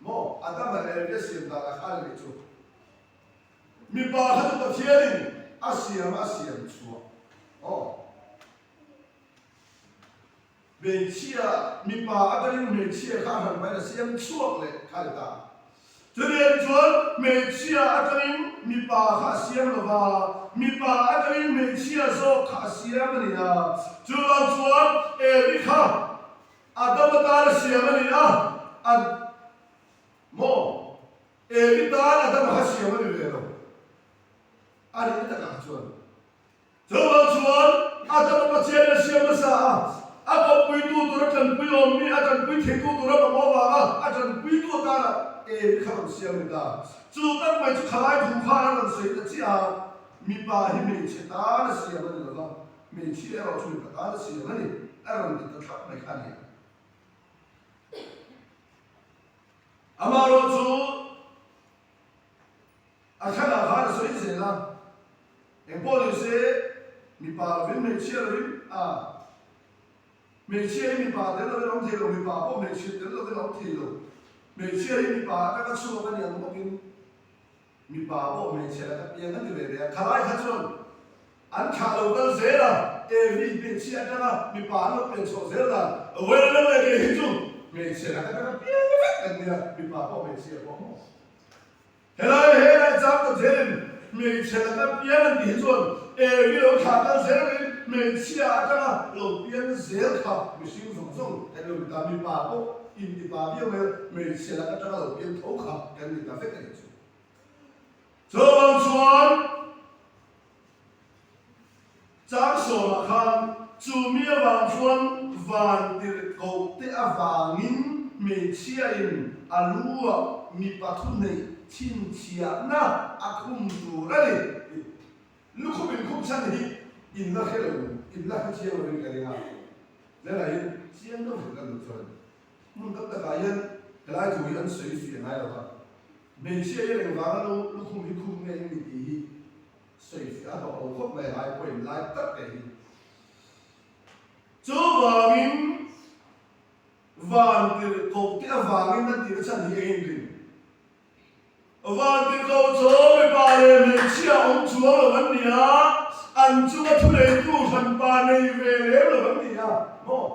maw Adama leh Evi a siam dan a kha a ni chu. Mipa kha chu Pathianin a siam a siam chhuah aw. Hmeichhia mipa atangin hmeichhia kha a hran pahin a siam chhuak leh kha a ni ta. Chutiang chuan hmeichhia atangin mipa kha a siam lo va, mipa atangin hmeichhia zawk kha a siam a ni a. Chuvang chuan Evi kha Adam atan a siam a ni a, a maw? Evi tan Adama kha siam a ni ve lo a nih takah chuan. Chuvang chuan a dam a Pathian a siam hmasa a, a kawppuitu tur a tanpui awmmi, a tanpui theitu tur a mamawh avanga a tanpuitu atana Evi kha rawn siam a ni ta. Chu tak mai chu khalai thu khan a rawn sawi ta chiah a, mipa hi hmeichhe tan a siam a ni lo va, hmeichhia erawh chu mipa tan a siam a ni, a rawn ti ta thlap mai kha a ni a. Amaherawhchu A thlanah khan a sawi zel a, engpawh ni se mipa lovin hmeichhia lovin a, hmeichhia hi mipa tel lovin a awm thei lo, mipa pawh hmeichhia tel lovin a awm thei lo, hmeichhia hi mipa atanga chhuak a ni ang bawkin mipa pawh hmeichhia laka piang a ti ve ve a, khalai kha chuan an thlah lo kal zel a, Evi hmeichhia atanga mipa an lo pian chhuah zel dan, vawiin lam leh kei hi chu hmeichhia laka atanga piang vek kan nia, mipa pawh hmeichhia pawh maw. Helai helai chang ta zelin hmeichhe laka pian an tih hi chuan Evi lo thlah kal zel angin hmeichhia atanga lo pian zel kha mihring zawng zawng kan lo ni ta, mipa pawh intipa viau mai a, hmeichhe laka atanga lo pian tho kha kan ni ta vek a nih chu. Chuvang chuan chang sawmah khan chu mi avang chuan van tirhkoh te avangin. hmeichhiain a lu-ah mipa thuneih chhinchhiahna a khum tur a ni tih lukhum inkhum chhan hi in la hre lo, in la hre chiang lovin ka ring a. Zela hi chiang deuh hrilh kan duh chuan hmun tam takah hian helai thu hi an sawi fiah ngai lo va, hmeichhia hi engvanga lu lukhum hi khum nge in ni tih hi sawi fiah a hlawh lo khawp mai helai point lai tak te hi. Chuvangin van tirhkoh te avangin an tihna chhan hi eng in ring? Vantirhkoh chu mipa leh hmeichhia awm chuang lo an ni a, an chunga thuneitu hranpa nei ve lem lo an ni a maw?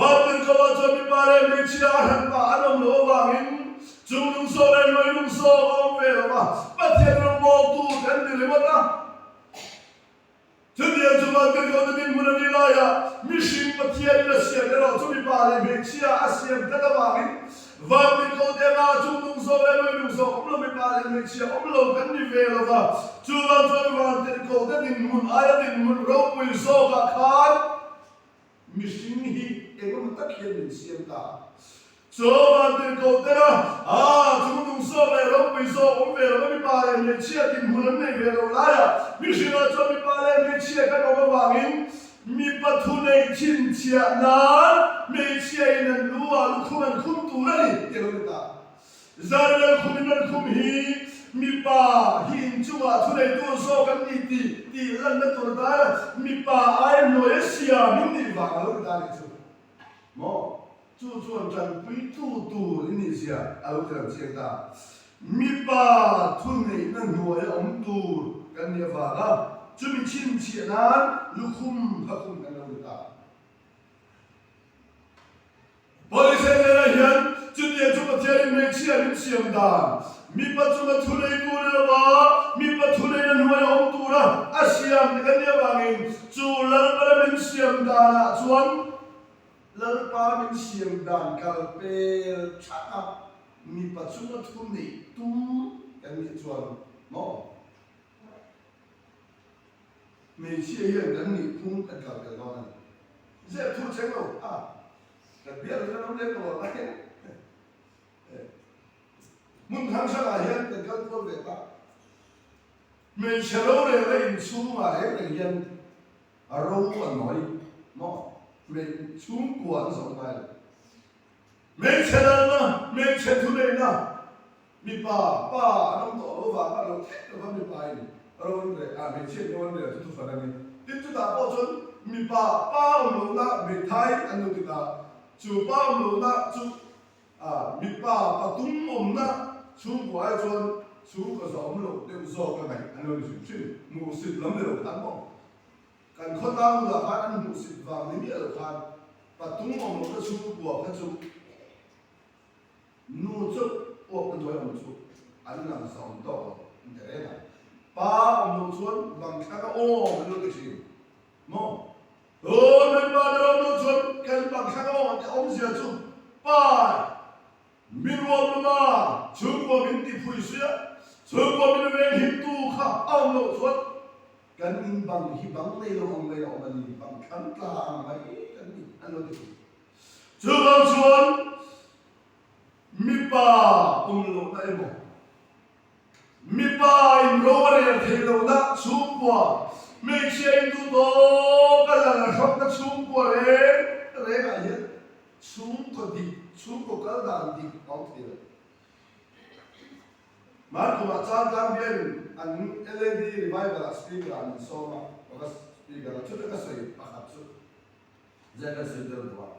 Vantirhkohah chuan mipa leh hmeichhia a hranpa an awm loh avangin chung lungsawk leh hnuai lungsawk a awm ve lo va, Pathian rawngbawltu te an ni ringawt a. Chutiang chu Vantirhkohte dinhmun a nih laiah mihring Pathianin a siam erawh chu mipa leh hmeichhia a siam tlat avangin Vantirhkohte anga chung nung zawk leh lui nung zawk awm lo mipa leh hmeichhia awm lo kan ni ve lo va. Chuvang chuan Vantirhkohte dinhmun aia dinhmun ropui zawkah khan Mihring hi engemaw tak hian min siam ta a. Chaw vantirhkoh tera, Aa, chung nung zawk leh ropui zawk awm ve lo a mipa leh hmeichhia dinhmun an nei ve lo laiah mihringah chuan mipa leh hmeichhia kan awm avangin mipa thunei chhinchhiah nan hmeichhia in an lu ah lukhum an khum tur a ni tih a lo ni ta. Zan lalkhum in lalkhum hi mipa hi inchungah thuneitu zawk an ni tih tih lanna tur tana mipa ai hnuai a siam in nih vang a lo ti ta nih chu maw? Chu chuan tanpuitu tur in nih zia a lo ti lang chiang ta. Mipa thuneihna hnuai a awm tur kan nih avanga chumi chhinchhiah nan lukhum kha khum kan lo ni ta. Police hnenah hian chutiang chu Pathianin hmeichhia min siam dan, mipa chunga thu nei tur ni lova mipa thu neina hnuai awm tura a siam ti kan nih avangin chu Lalpana min siam danah chuan Lalpa min siam dan kal pel thak a mipa chunga thu neih tum kan nih chuan maw? Hmeichhia hian kan nih phung kan kal tel dawn a ni. Zep thu cheng lo a, kan biak chu kan awm lem lo ang a Hmun hrang hrangah hian kan kal kual ve ta. Hmeichhe rorelna inchhungah reng reng hian a ro a nawi maw? Hmei chhungkua an zawh ngai lo. Hmeichhe lalna, hmeichhe thuneihna Mipa, pa an awm tawh lo vang a lo theih lo va mipa in ro an reh a, hmeichhia in ro an reh chu thufan a ni. Tin chutah pawh chuan mipa, pa awm lohna hmeithai an lo ti ta, chu pa awm lohna chu mipa patum awmna chhungkua ai chuan chhungkaw za awm loh deuh zawk a ngaih an lo ni hrim hrim, hmuhsit lam ni lo khan maw? Kan khawtlang bulah khan an hmuhsit vang ni miah lo khan patum awm lohna chhungkua kha chu Nu chu uap ka hnuai awm chu an lang sa awm tawk lo an ti reng a, pa awm loh chuan bang thlang a awm an lo ti thin maw? Tun mai pa ber awm loh chuan kan bang thlang a awm an ti awmzia chu pa min uap luma chhungkua min ti phui suia chhungkua min veng him tu kha a awm loh chuan kan in bang hi bang nei lo ang mai a awm a ni bang thlang tla ang mai kan ni an lo ti thin. Chuvang chuan mipa awm lohna emaw, mipa in ro a rel theih lohna chhungkua, hmeichhia in duh tawk a lal a hrawkna chhungkua reng rengah hian chhungkaw dik, chhungkaw kal dan dik a awm thei lo. Hmankumah Changtlang bialin an LAD Revival-ah speaker-ah min sawm a, ka speaker a, chuta ka sawi pakhat chu. Zai kan sawi tel duh a.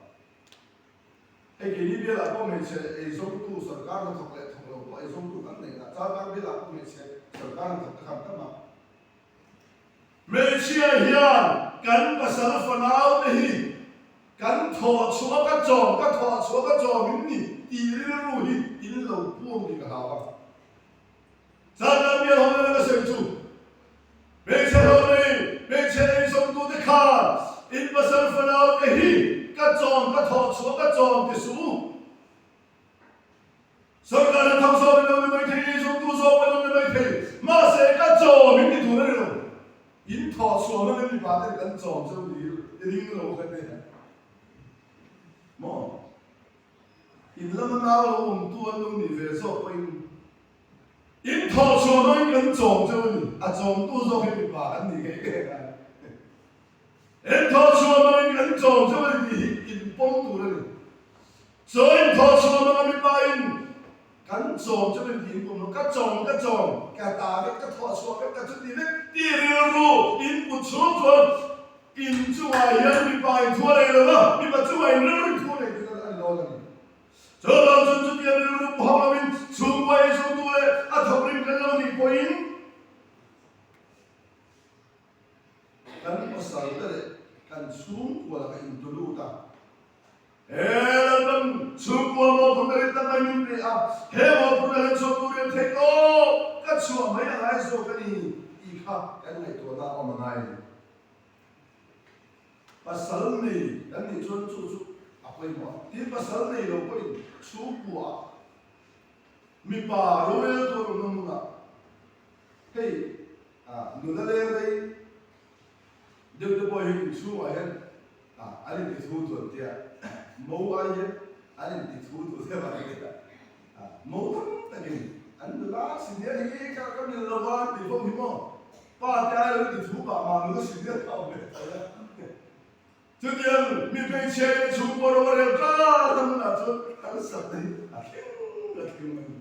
Hei keini bialah pawh hmeichhe eizawngtu sorkar hnathawk leh thawk lo pawh eizawngtu kan nei a, Chaltlang bialah pawh hmeichhe sorkar hnathawk te khan tam a. Hmeichhia hian kan pasal fanau te hi kan thawh chhuah ka chawm, ka thawh chhuah ka chawm in ni tih rilru hi in lo puang tih ka hlau a. Chaltlang bial ho nena ka sawi chu Hmeichhe ho nei, hmeichhe eizawmtute khan in pasal fanau te hi ka chawm, ka thawh chhuah ka chawm ti suh u. Sorkar a thawk zawk in lo ni mai thei, eizawmtu zawk pawh in lo ni mai thei, mahse ka chawm in ti tur a ni lo. In thawh chhuah hmangin mipa ten kan chawm chu ni i ring lo kha te maw? In lama nau lo awmtu an lo nih ve zawk pawhin in thawhchhuah hmangin kan chawm cheu a ni. A chawmtu zawk hi mipa kan nih ngei ngei a. In thawhchhuah hmangin kan chawm cheu a ni tih hi in pawm tur a ni. Chaw in thawhchhuah hmanga mipa in kan chawm cheu a ni tih in pawm lo. Ka chawm, ka chawm, ka ta vek, ka thawhchhuah vek, ka chuti vek tih rilru in put chhung chuan In chungah hian mipa in thu a nei lo va, mipa chungah in rilru in thu a nei tih a ni dawn a ni. Chuvang chuan chutiang rilru pu hauh lovin chhungkua ei zawngtu leh a thawkrim kan lo nih pawhin kan pasal te leh kan chhungkua lakah intu lut a. He Lalpan chhungkua mawhphurhna rin tak mai min pe a, he mawhphurhna hian chhuah tur rian theih tawp ka chhuah mai a ngai zawk a ni tih kha kan ngaihtuahna a awm a ngai a ni. Pasal nei kan nih chuan chu chu a pawimawh a, tin pasal nei lo pawhin chhungkua mipa rorel tur awmna hmunah hei nula leng rei deuh te pawh hi inchhungah hian an inti thu duh an tia, mo ai hian an inti thu duh deuh an tia, mo tam takin an nula senior hi ka ka mil lo va an tih fo hi maw, pa te ai lo inti thu pah mah nula senior kha awm ve tho a, chutiang mi hmeichhia in a chhungkaw ro a rel ṭan a hmunah chuan harsatna hi a thleng a thleng a ni.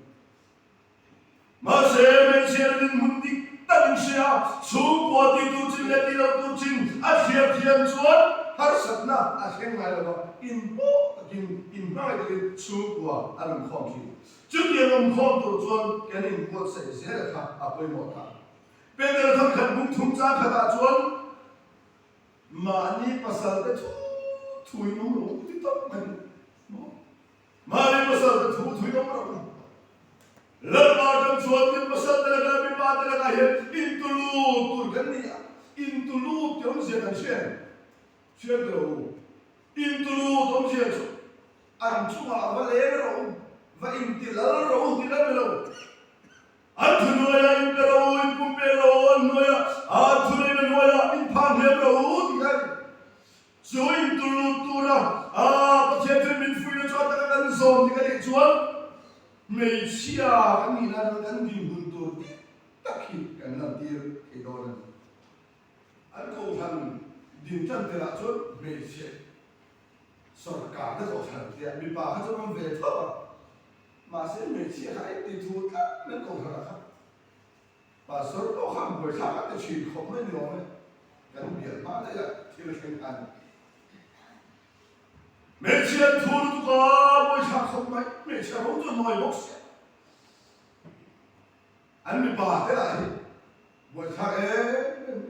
Mahse, hmeichhia nen inhmun dik tak in hria, chhungkua ti tur chin leh ti lo tur chin a thliar thiam chuan harsatna a thleng ngai lo va, in pawh takin in hmangaih takin chhungkua an awm khawm thin. Chutiang awm khawm tur chuan kan inbuatsaih zel kha a pawimawh ta. Peter thawnkhat bung thum chang khatah chuan mahni pasal te thu thuin awm lo ti tawp mai maw? Mahni pasal te thu thui awm rawh u. Lalpa atang chuan min pasal te lakah mipa te lakah hian intulut tur kan ni a, intulut tih awmzia kan hria em? Hriat rawh u. Intulut awmzia chu an chungah va leng rawh u, va intilal rawh u tih la ni lo. An thuhnuaia inpe rawh u, inpumpek rawh u, an hnuaia an thuneihna hnuaia inphah hniam rawh u tih kha a ni. Chu intulut tura Pathian thil min fuihna chu a taka kan zawm dik a nih chuan hmeichhia kan nih nan chuan kan dinhmun tur dik tak hi kan lantir thei dawn a ni. An kohhran din tan tirah chuan hmeichhe sawrkar te kohhran tia mipa kha chuan awm ve tho a, mahse hmeichhia kha a inti thu tlat mai kohhranah kha. Pastor pawh khan buaithlak a ti thin khawp mai ni awm e, kan bial hma daih a thil thleng kha a ni. Hmeichhia an thu lutuk a, buaithlak khawp mai, hmeichhia ro chu a nawi bawk sia. An mipa te lah hi buaithlak em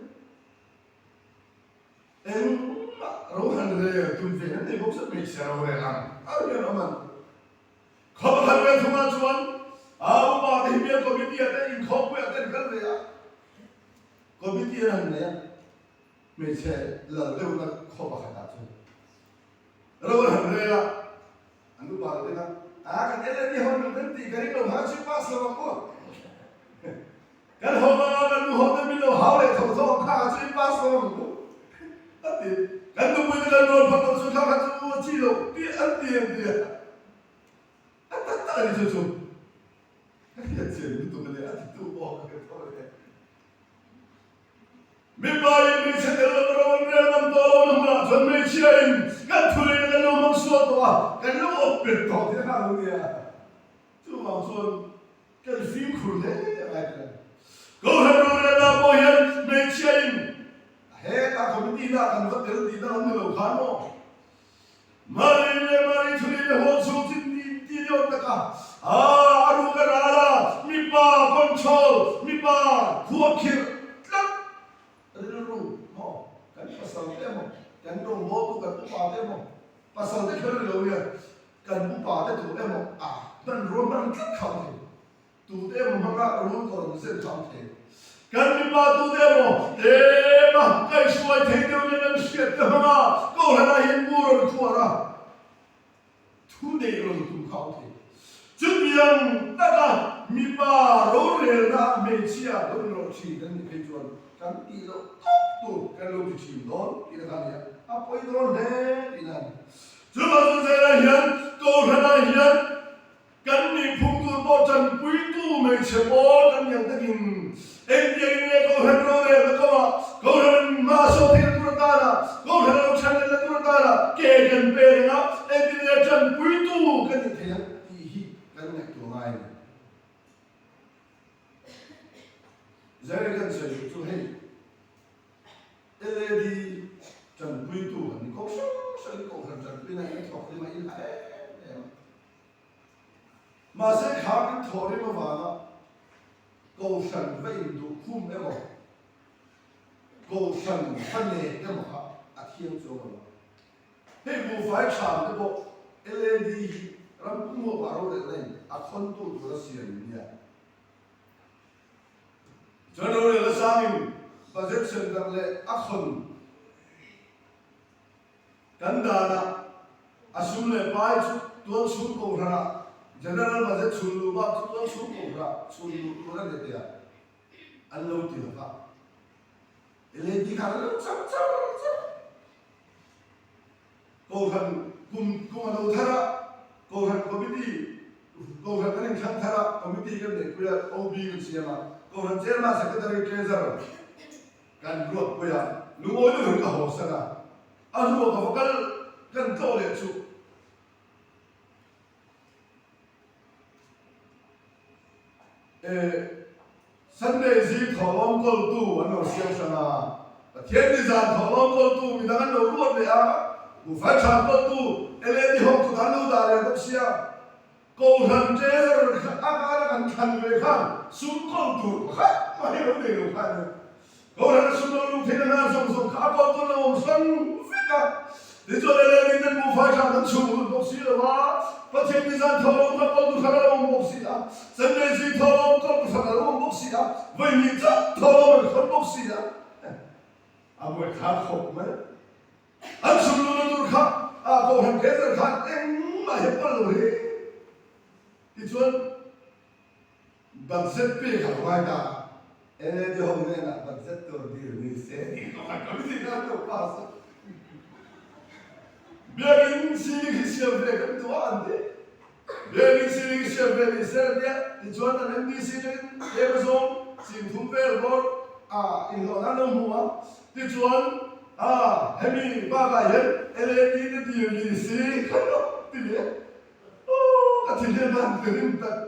em engmah ro han rel tum ve an nei bawk sia, hmeichhia ro rel ang ang hian awm an. Khaw pakhat ve thungah chuan a upa te hi bial committee ah te inkhawmpui ah te an kal ve a, committee an han nei a, hmeichhe lal deuhna khaw pakhat ah chuan ro an han rel a, an upa te ten a, a kan LAD ho min kan tih ka ring lo kha chu pass lo ang u, kan ho a kan nu ho ten min lo hau leh tho tho ang kha kha chu in pass lo ang u a ti, kan nupui te kan rawn phawt lo chu kha kha chu a chi loh tih an ti ang ti a. A tak tak a ni chu chu. Ka hriat chian lutuk a nia, a titu pawh ka hre tho e. Mipa in hmeichhe tel lo ro an rel ngam tawh lo na hmunah chuan hmeichhia in kan thuneihna kan lo hmang sual tawh a, kan lo awp bet tawh tih a nghal lo nia. Chuvang chuan kan fimkhur hle a ngai ta lo. Kohhran rorelna pawh hian hmeichhia in hetah committee na kan va tel tihna lam ni lo khan maw? Mari leh Mari thulin a haw chhung chin ti ti ni awm tak a, a a ruk a ral a, mipa control, mipa khuahkhirh tlat rilru maw kan pasal te emaw kan rawngbawltu kan upa te emaw pasal te kher ni lo hian kan upa te tur emaw a hmanrua hman tlat kha awm thei. Tute emaw hmanga rul ka rawn zen tham thei. Kan mipa tute emaw tlema kaihhruai thei deuh nen an hriat te hmanga Kohhranah hian mu rawn khuar a, thu neih rawn tum kha awm thei. Chutiang taka mipa rorelna ah hmeichhia lo inrawlh thin kan nih phei chuan kan tih loh tawp tur kan lo ti thin dawn tihna kha a ni a, a pawi dawn hle tihna a ni. Chuvang chu zela hian Kohhranah. Kohhranah hian kan nihphung tur pawh tanpuitu hmeichhe pawl kan ni ang takin engtiangin nge Kohhran rorelna kawngah Kohhran hma a sawn theihna tur atana Kohhran a lo chhan lehna tur atana ke kan pe reng a, engtin nge tanpuitu kan nih theih ang tih hi kan ngaihtuah ngai a ni. Zai kan sawi duh chu hei LAD tanpuitu kan ni ko hrang hrang in kohhran tanpuina in thawk rim a in ha em em a. Mahse kha kan thawh rim avanga kohhran va induh khum emaw kohhran va nek emaw kha a thiang chuang lo a. Hei buhfai ṭham te pawh LAD hi ram pum huapah rorelna in a khawntu tura siam in nia. Chuan rorelna sangin budget sem darh leh a khawn kan danah a sum leh pai chu tual chhung kohhranah General Budget chhun luh bak chu tual chhung kohhranah chhun luh tur a ni tia an lo ti lova. LAD khan an lo char char char. Kohhran kum kum a lo thar a, Kohhran Committee, Kohhran kan inthlang thar a, Committee kan neihpui a, OB kan siam a, Kohhran Chairman, Secretary, Treasurer kan ruatpui a, lungawi deuhin ka haw san a, a hnuah ka va kal kan tlawh leh chu. Sunday zing thawhlawm kawltu an lo siam hrang a, Pathian ni zan thawhlawm kawltu midang an lo ruat leh a, Buhfai than kawltu LAD ho kut an lo dah leh bawk sia. Kohhran Treasurer kha a kara kan thlan ve khan sum kawl tur pakhat mah hi lo nei lo kha a ni. Kohhran a sum lo luh theihna hna zawng zawng kha a kawl tawn lo awm hrang vek a. Tichuan LAD ten buhfai tha kan chhung lut bawk si lo a, Pathian ni zan tho lo kha kawl tu hran a lo awm bawk si a, Sunday zing tho lo kawl tu hran a lo awm bawk si a, vawihnih chauh tho lo an khawn bawk si a. A buaithlak khawp mai. An chhung luhna tur kha a Kohhran Treasurer khan engmah hi a pawlh lo hi. Tichuan Budget pek a lo ngai ta a, NLD ho hnenah budget tur dil ni se tih pakhat ka mi khan lo pass a. Biakinn ceiling hi siam ve kan duh a an ti. Biakinn ceiling hi siam ve ni se an ti a, tichuan an MDC tangin tlem azawng singthum vel bawr a inhlawh nan lo hmu a, tichuan a hemi bakah hian LAD te dil ni se khan lo ti leh. Aww ka thin hian van ti rim tak.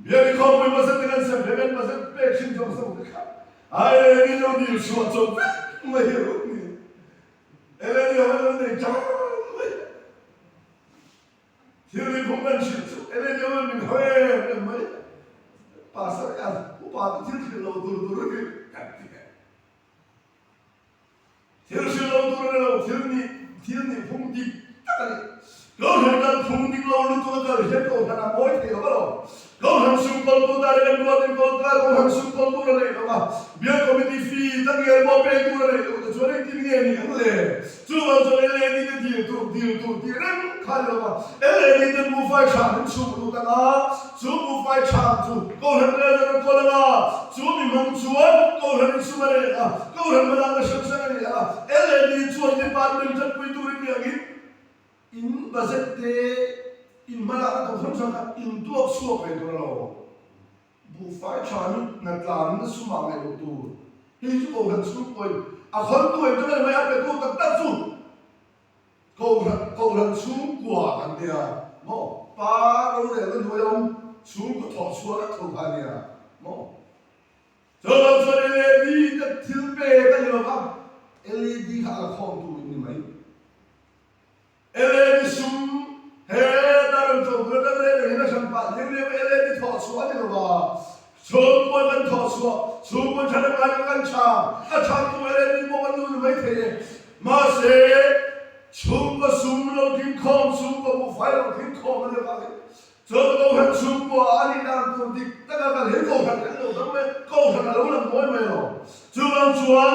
Biakinn khawpui budget te kan sem hle kan budget pek hrim zawng zawng te kha ai ni lo dil chhuah chawp vek mai hi rawh ni. LAD ho an lo nei tan mai. Thil ni phung kan hrilh chu LAD ho an min haw em em mai. Pastor hian upa te thil hrilh lo tur tur hi kan ti ve. Thil hrilh lo tur a ni lo, thil nih thil nih phung dik tak a ni. Kohhran kal phung dik lo lutuk a kal hian Kohhran a mawi thei lo a lo. Kohhran sum kawltu ta leh kan ruatin kawlka Kohhran sum kawl tur a neih lo a, Bial Committee fee takngial pawh pek tur a neih loh te chuan engtin nge ni ang le? Chuvang chuan LAD te dil tur dil tur tih reng kha a ni lo va, LAD ten buhfai tha min chhuk lut ang a, chu buhfai tha chu Kohhran rel a rawn kawl ang a, chu mi hmang chuan Kohhran insum a reng a, Kohhran hmalakna hrang hrang a ni a, LAD chuan department tanpui turin mi angin in budget te in hmalakna tur hrang hrang kha in tuak chhuak ve tur a lo. Buhfai tha hi hnatlanna sumah ngaih loh tur. Hei chu Kohhran chhungkaw in a khawntu eng chu mai a petu tak tak chu Kohhran Kohhran chhungkua kan tia maw? Pa rorelna hnuai a awm chhungkaw thawh chhuah vek tho kha a nia maw? Chuvang chuan LED te thil pek a ni lo va, LED kha a la khawmtu in ni mai. LAD sum he Darang Chawngpui atang reng rengin a hran pah liau liau LAD thawh chhuah a ni lo va, chhungkaw kan thawh chhuah, chhungkaw tha leh ngai kan tha, a tha tu LAD pawh kan lu ni mai thei e. Mahse, chhungkaw sum lo tling khawm, chhungkaw buhfai lo tling khawm a ni avangin chuan Kohhran chhungkua a nih dan tur dik taka kal hi Kohhran kan lo dang mai, Kohhran a lo lang mawi mai lo. Chuvang chuan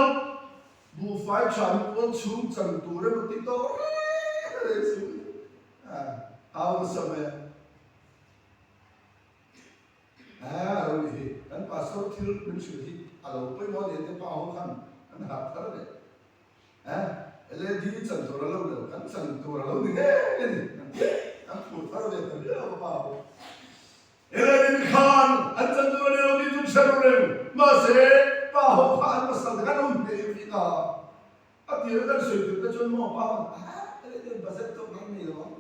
Buhfai tha hi pawn chhung chan tur emaw ti tawh reng reng chu a au nasa mai a. A lo nih hi, kan pastor thil min hrilh hi a lo pawimawh nen te pa ho khan an harh thar leh. A LED chan tur a lo ni lo kan. chan tur a lo ni ngei a ni an ti a, an phur thar ve ta viau a pa pawh. Elaine khan an chan tur a ni lo tih chu hre ru reng mahse pa ho kha an pasal te khan lo hneh vek a, a tir a kan sawi tur te chuan maw pa ho ah Elaine budget tawk nan nei lo ang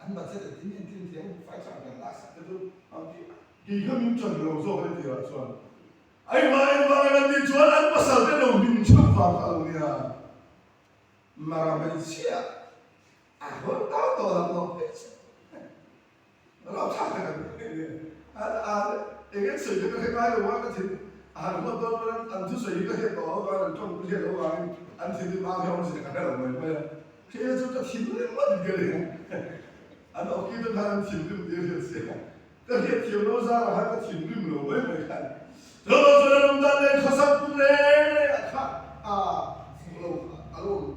an budget a tin en tin thiam fai chang kan lak sak te chu an ti a. Kei kha min chan lo zawk a ni tirah chuan Engvang engvang in an tih chuan an pasal te lo hming chheuh vang kha a lo nia. Mara hmeichhia a hawn tau tawh lo maw hmeichhia. Rau thlak tak an ni. An an eng eng sawi te ka hre ngai lo a, ka thin a han huat dawn pawn an thusawi hi ka hriat tawh avangin an tawng ka hriat loh avangin an thinrim ang hi a awmzia ka hre lo mai mai a. Hei chu ka thinrim ngawt in ka ring. An awki te khan an thinrim tih a hriat sia. Ka hriat thiam lo zarah khan ka thinrim lo mai mai khan. Chuvang chuan an awm dan leh khawsak pum reng reng ah kha a fuh lo kha a lo awm.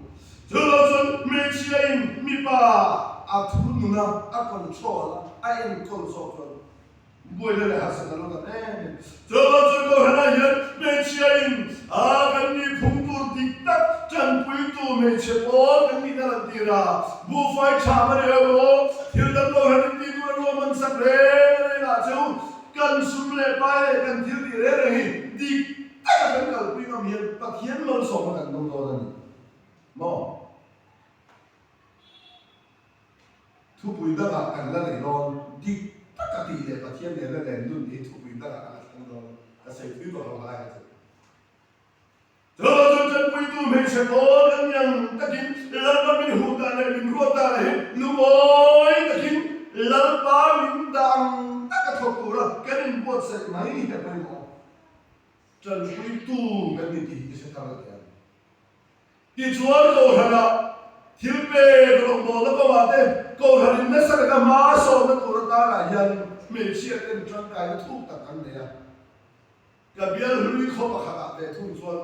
Chuvang chuan hmeichhia in mipa a thu nun a, a control a, a enkawl zawk chuan buaina leh harsatna lo tam em em. Chuvang chuan Kohhranah hian hmeichhia in a kan nih phung tur dik tak tanpuitu hmeichhe pawl kan nihna lantir a, buhfai tha a ni emaw thil dang Kohhran in tih tur a ruahman sak reng reng ah chu Kan sum leh pai leh kan thil tih reng reng hi dik taka kan kalpui ngam hian Pathian malsawmna kan dawng dawn a ni maw? Thupui dangah kan la nei dawn, dik taka tih leh Pathian nena len dun tih hi thupui dangah kan la thleng dawn, ka sawi thui vak lo lai kha chu. Chuvang chuan tanpuitu hmeichhe pawl kan ni ang takin Lalpa min huh dan leh min ruat dan hi lungawi takin Lalpa min dah ang taka thawk tura kan inbuatsaih mai hi a pawimawh. Tanpuitu kan ni tih hi ka hre thar la teh ang. Tichuan Kohhranah thil pek rawngbawlna kawngah te Kohhranin nasa taka hma a sawmna tur atanah hian hmeichhia ten tangkaina thuk tak an nei a. Ka bial hlui khaw pakhat ah ve thung chuan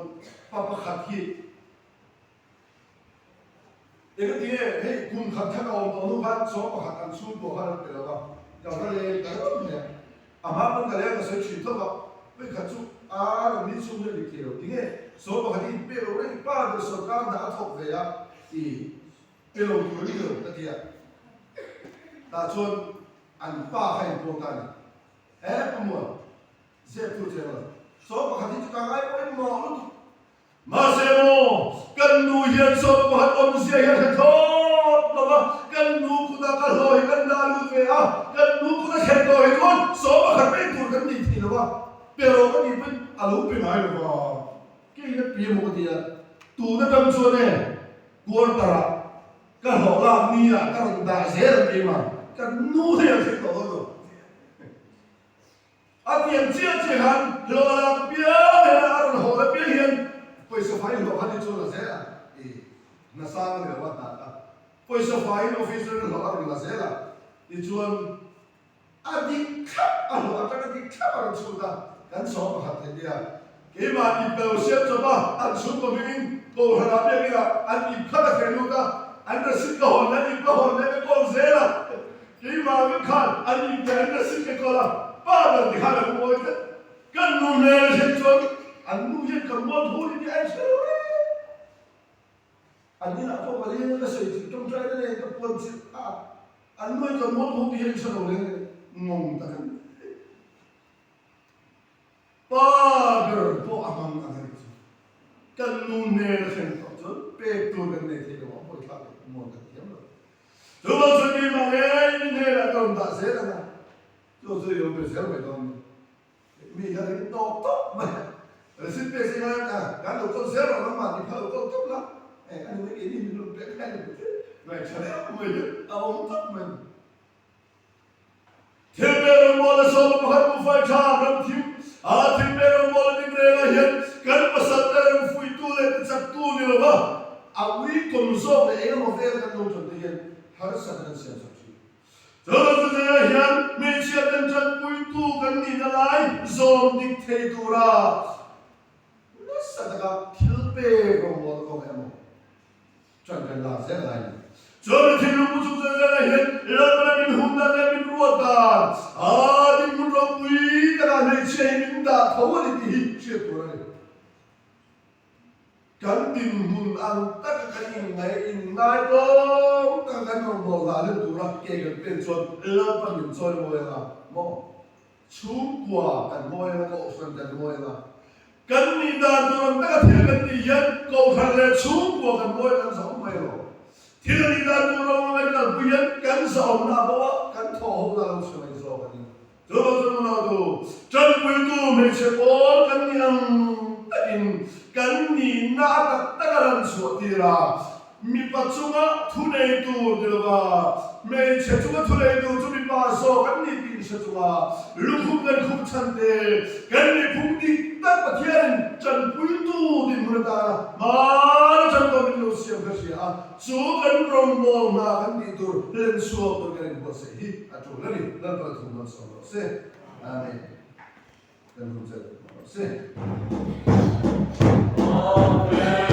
pa pakhat hi eng ati nge hei kum khat kha ka awm tawh hnu khan sawm pakhat an chhung pawh khan an pe lo va, ka va leng ta reuh mai a, a hma pawn ka leng ka sawi thin tawp a, hei khat chu a rawn ni chhung hian dik thei lo, tinge sawm pakhat hi in pek lo reng pa ber sawrkar hna a thawk ve a i pe lo tur a ni lo ka ti a, tah chuan an pa kha in puang ta a ni, he pu muan. Zep thu che lo. Saw pakhat hi chu ka ngai pawimawh lutuk. Mahse maw, kan nu hian saw pakhat awmzia hi a hre thlawt lo va, kan nu kuta ka hlawh hi kan dah lut ve a, kan nu kuta thlen tawh hi chuan saw pakhat pek tur kan nei thei lo va, pe rawh ka tih pawhin a lo pe ngai lo va, kei na pi emaw ka ti a, tun atang chuan e quarter ah ka hlawh lak ni ah ka rawn dah zel ang keimah, kan nu hi a thleng tawh dawn lo. A tiang chiah chiah khan hlawh a lak piang hian a rawn haw la piang hian pawisa fai hlawh kha ni chuan la zel a, i hna sang a ni lo a hna kha pawisa faiin office atangin hlawh a rawn la zel a, tichuan a dik thlap a hlawh atanga dik thlap a rawn chhut a, kan sawm pakhat thei nia keimah ip ka lo siam chawp a, an chhungkaw hmingin Kohhranah biakinah an ip kha ka theh lut a, an receipt ka hawn leh an ip ka hawn leh ka kawl zel a. Keimah vek khan an inpe an receipt ka kawl a, pa ber ti khan a lu mawi tlat. Kan nu hmel a hriat chuan an nu hian kan mual thu ni tih a inhre lo reng. An inah pawh ka leng a, ka sawi chilh tawngtai na nen ka puan chilh a, an nu hian kan mual thu tih hi a inhre lo reng reng ngawng tak a ni. Pa ber pawh a hmang ang a nih chu. Kan nu hmel a thleng tawh chuan pek tur kan nei thei lo a, pawithlak leh mual kan thiam lo. Chuvang chuan keimah ngei mi hnenah ka rawn dah zel ang a, chu chu i lo pe zel mai dawn ni. Mi hian ring tawk tawp mai a, receipt pek zing a kan lo kawl zel rawh nangmah ni kha lo kawl tawp la, eh a ni mai keini min rawn pek kha a ni ngaihṭha deuh mai hian a awm tawp mai. Thilpek rawngbawla sawma pakhat buhfai tha ram thim a thilpek rawngbawla ding rengah hian kan pasal te rem fuihtu leh tichaktu ni lova a uikawm zawk leh eng emaw vel kan lo ṭan te hian harsat kan siam sak ṭhin. Chuvang chu zingah hian hmeichhia ten ṭanpuitu kan nihna lai zawm dik thei tura nasa taka thilpek rawngbawla kawng emaw Ṭan kan lak zel lai ni. Chuan mi thinlung pu chung zel zelah hian Lalpana min hum dan leh min ruat dan a dinhmun ropui takah hmeichhia hi min dah tho a ni tih hi hriat tur a ni. Kan dinhmun ang taka kan inngaih inngaitawng taka kan rawngbâwl dah hlen tura ke kan pen chuan Lalpa min chawi mawi anga maw? Chhungkua kan mawi anga, kohhran kan mawi anga. Kan nih dan tur ang taka thil kan tih hian kohhran leh chhungkua kan mawi kan zahawm mai lo. Thil a nih dan tur lo anga kan kalpui hian kan zahawmna a bo a, kan thawhhona a lo chhe mai zawk a ni. Chuvang chuan unautu, tanpuitu hmeichhe pawl kan nih ang takin kan nihna a tak tak a lan chhuah tir a, mipa chunga thunei tur ti lova hmeichhe chunga thunei tur chu mipa zawk an ni tih hre chunga lukhum kan khup chhan te, kan nihphung dik tak Pathianin tanpuitu dinhmun atana hmana tanpawh min lo siam kha hria a, chu kan rawngbâwl hna kan tih tur hlen chhuak tur kan inbuatsaih hi a tul a ni. Lalpa thu malsawm rawh se. Amen. Kan hun chelh rawh se. Amen.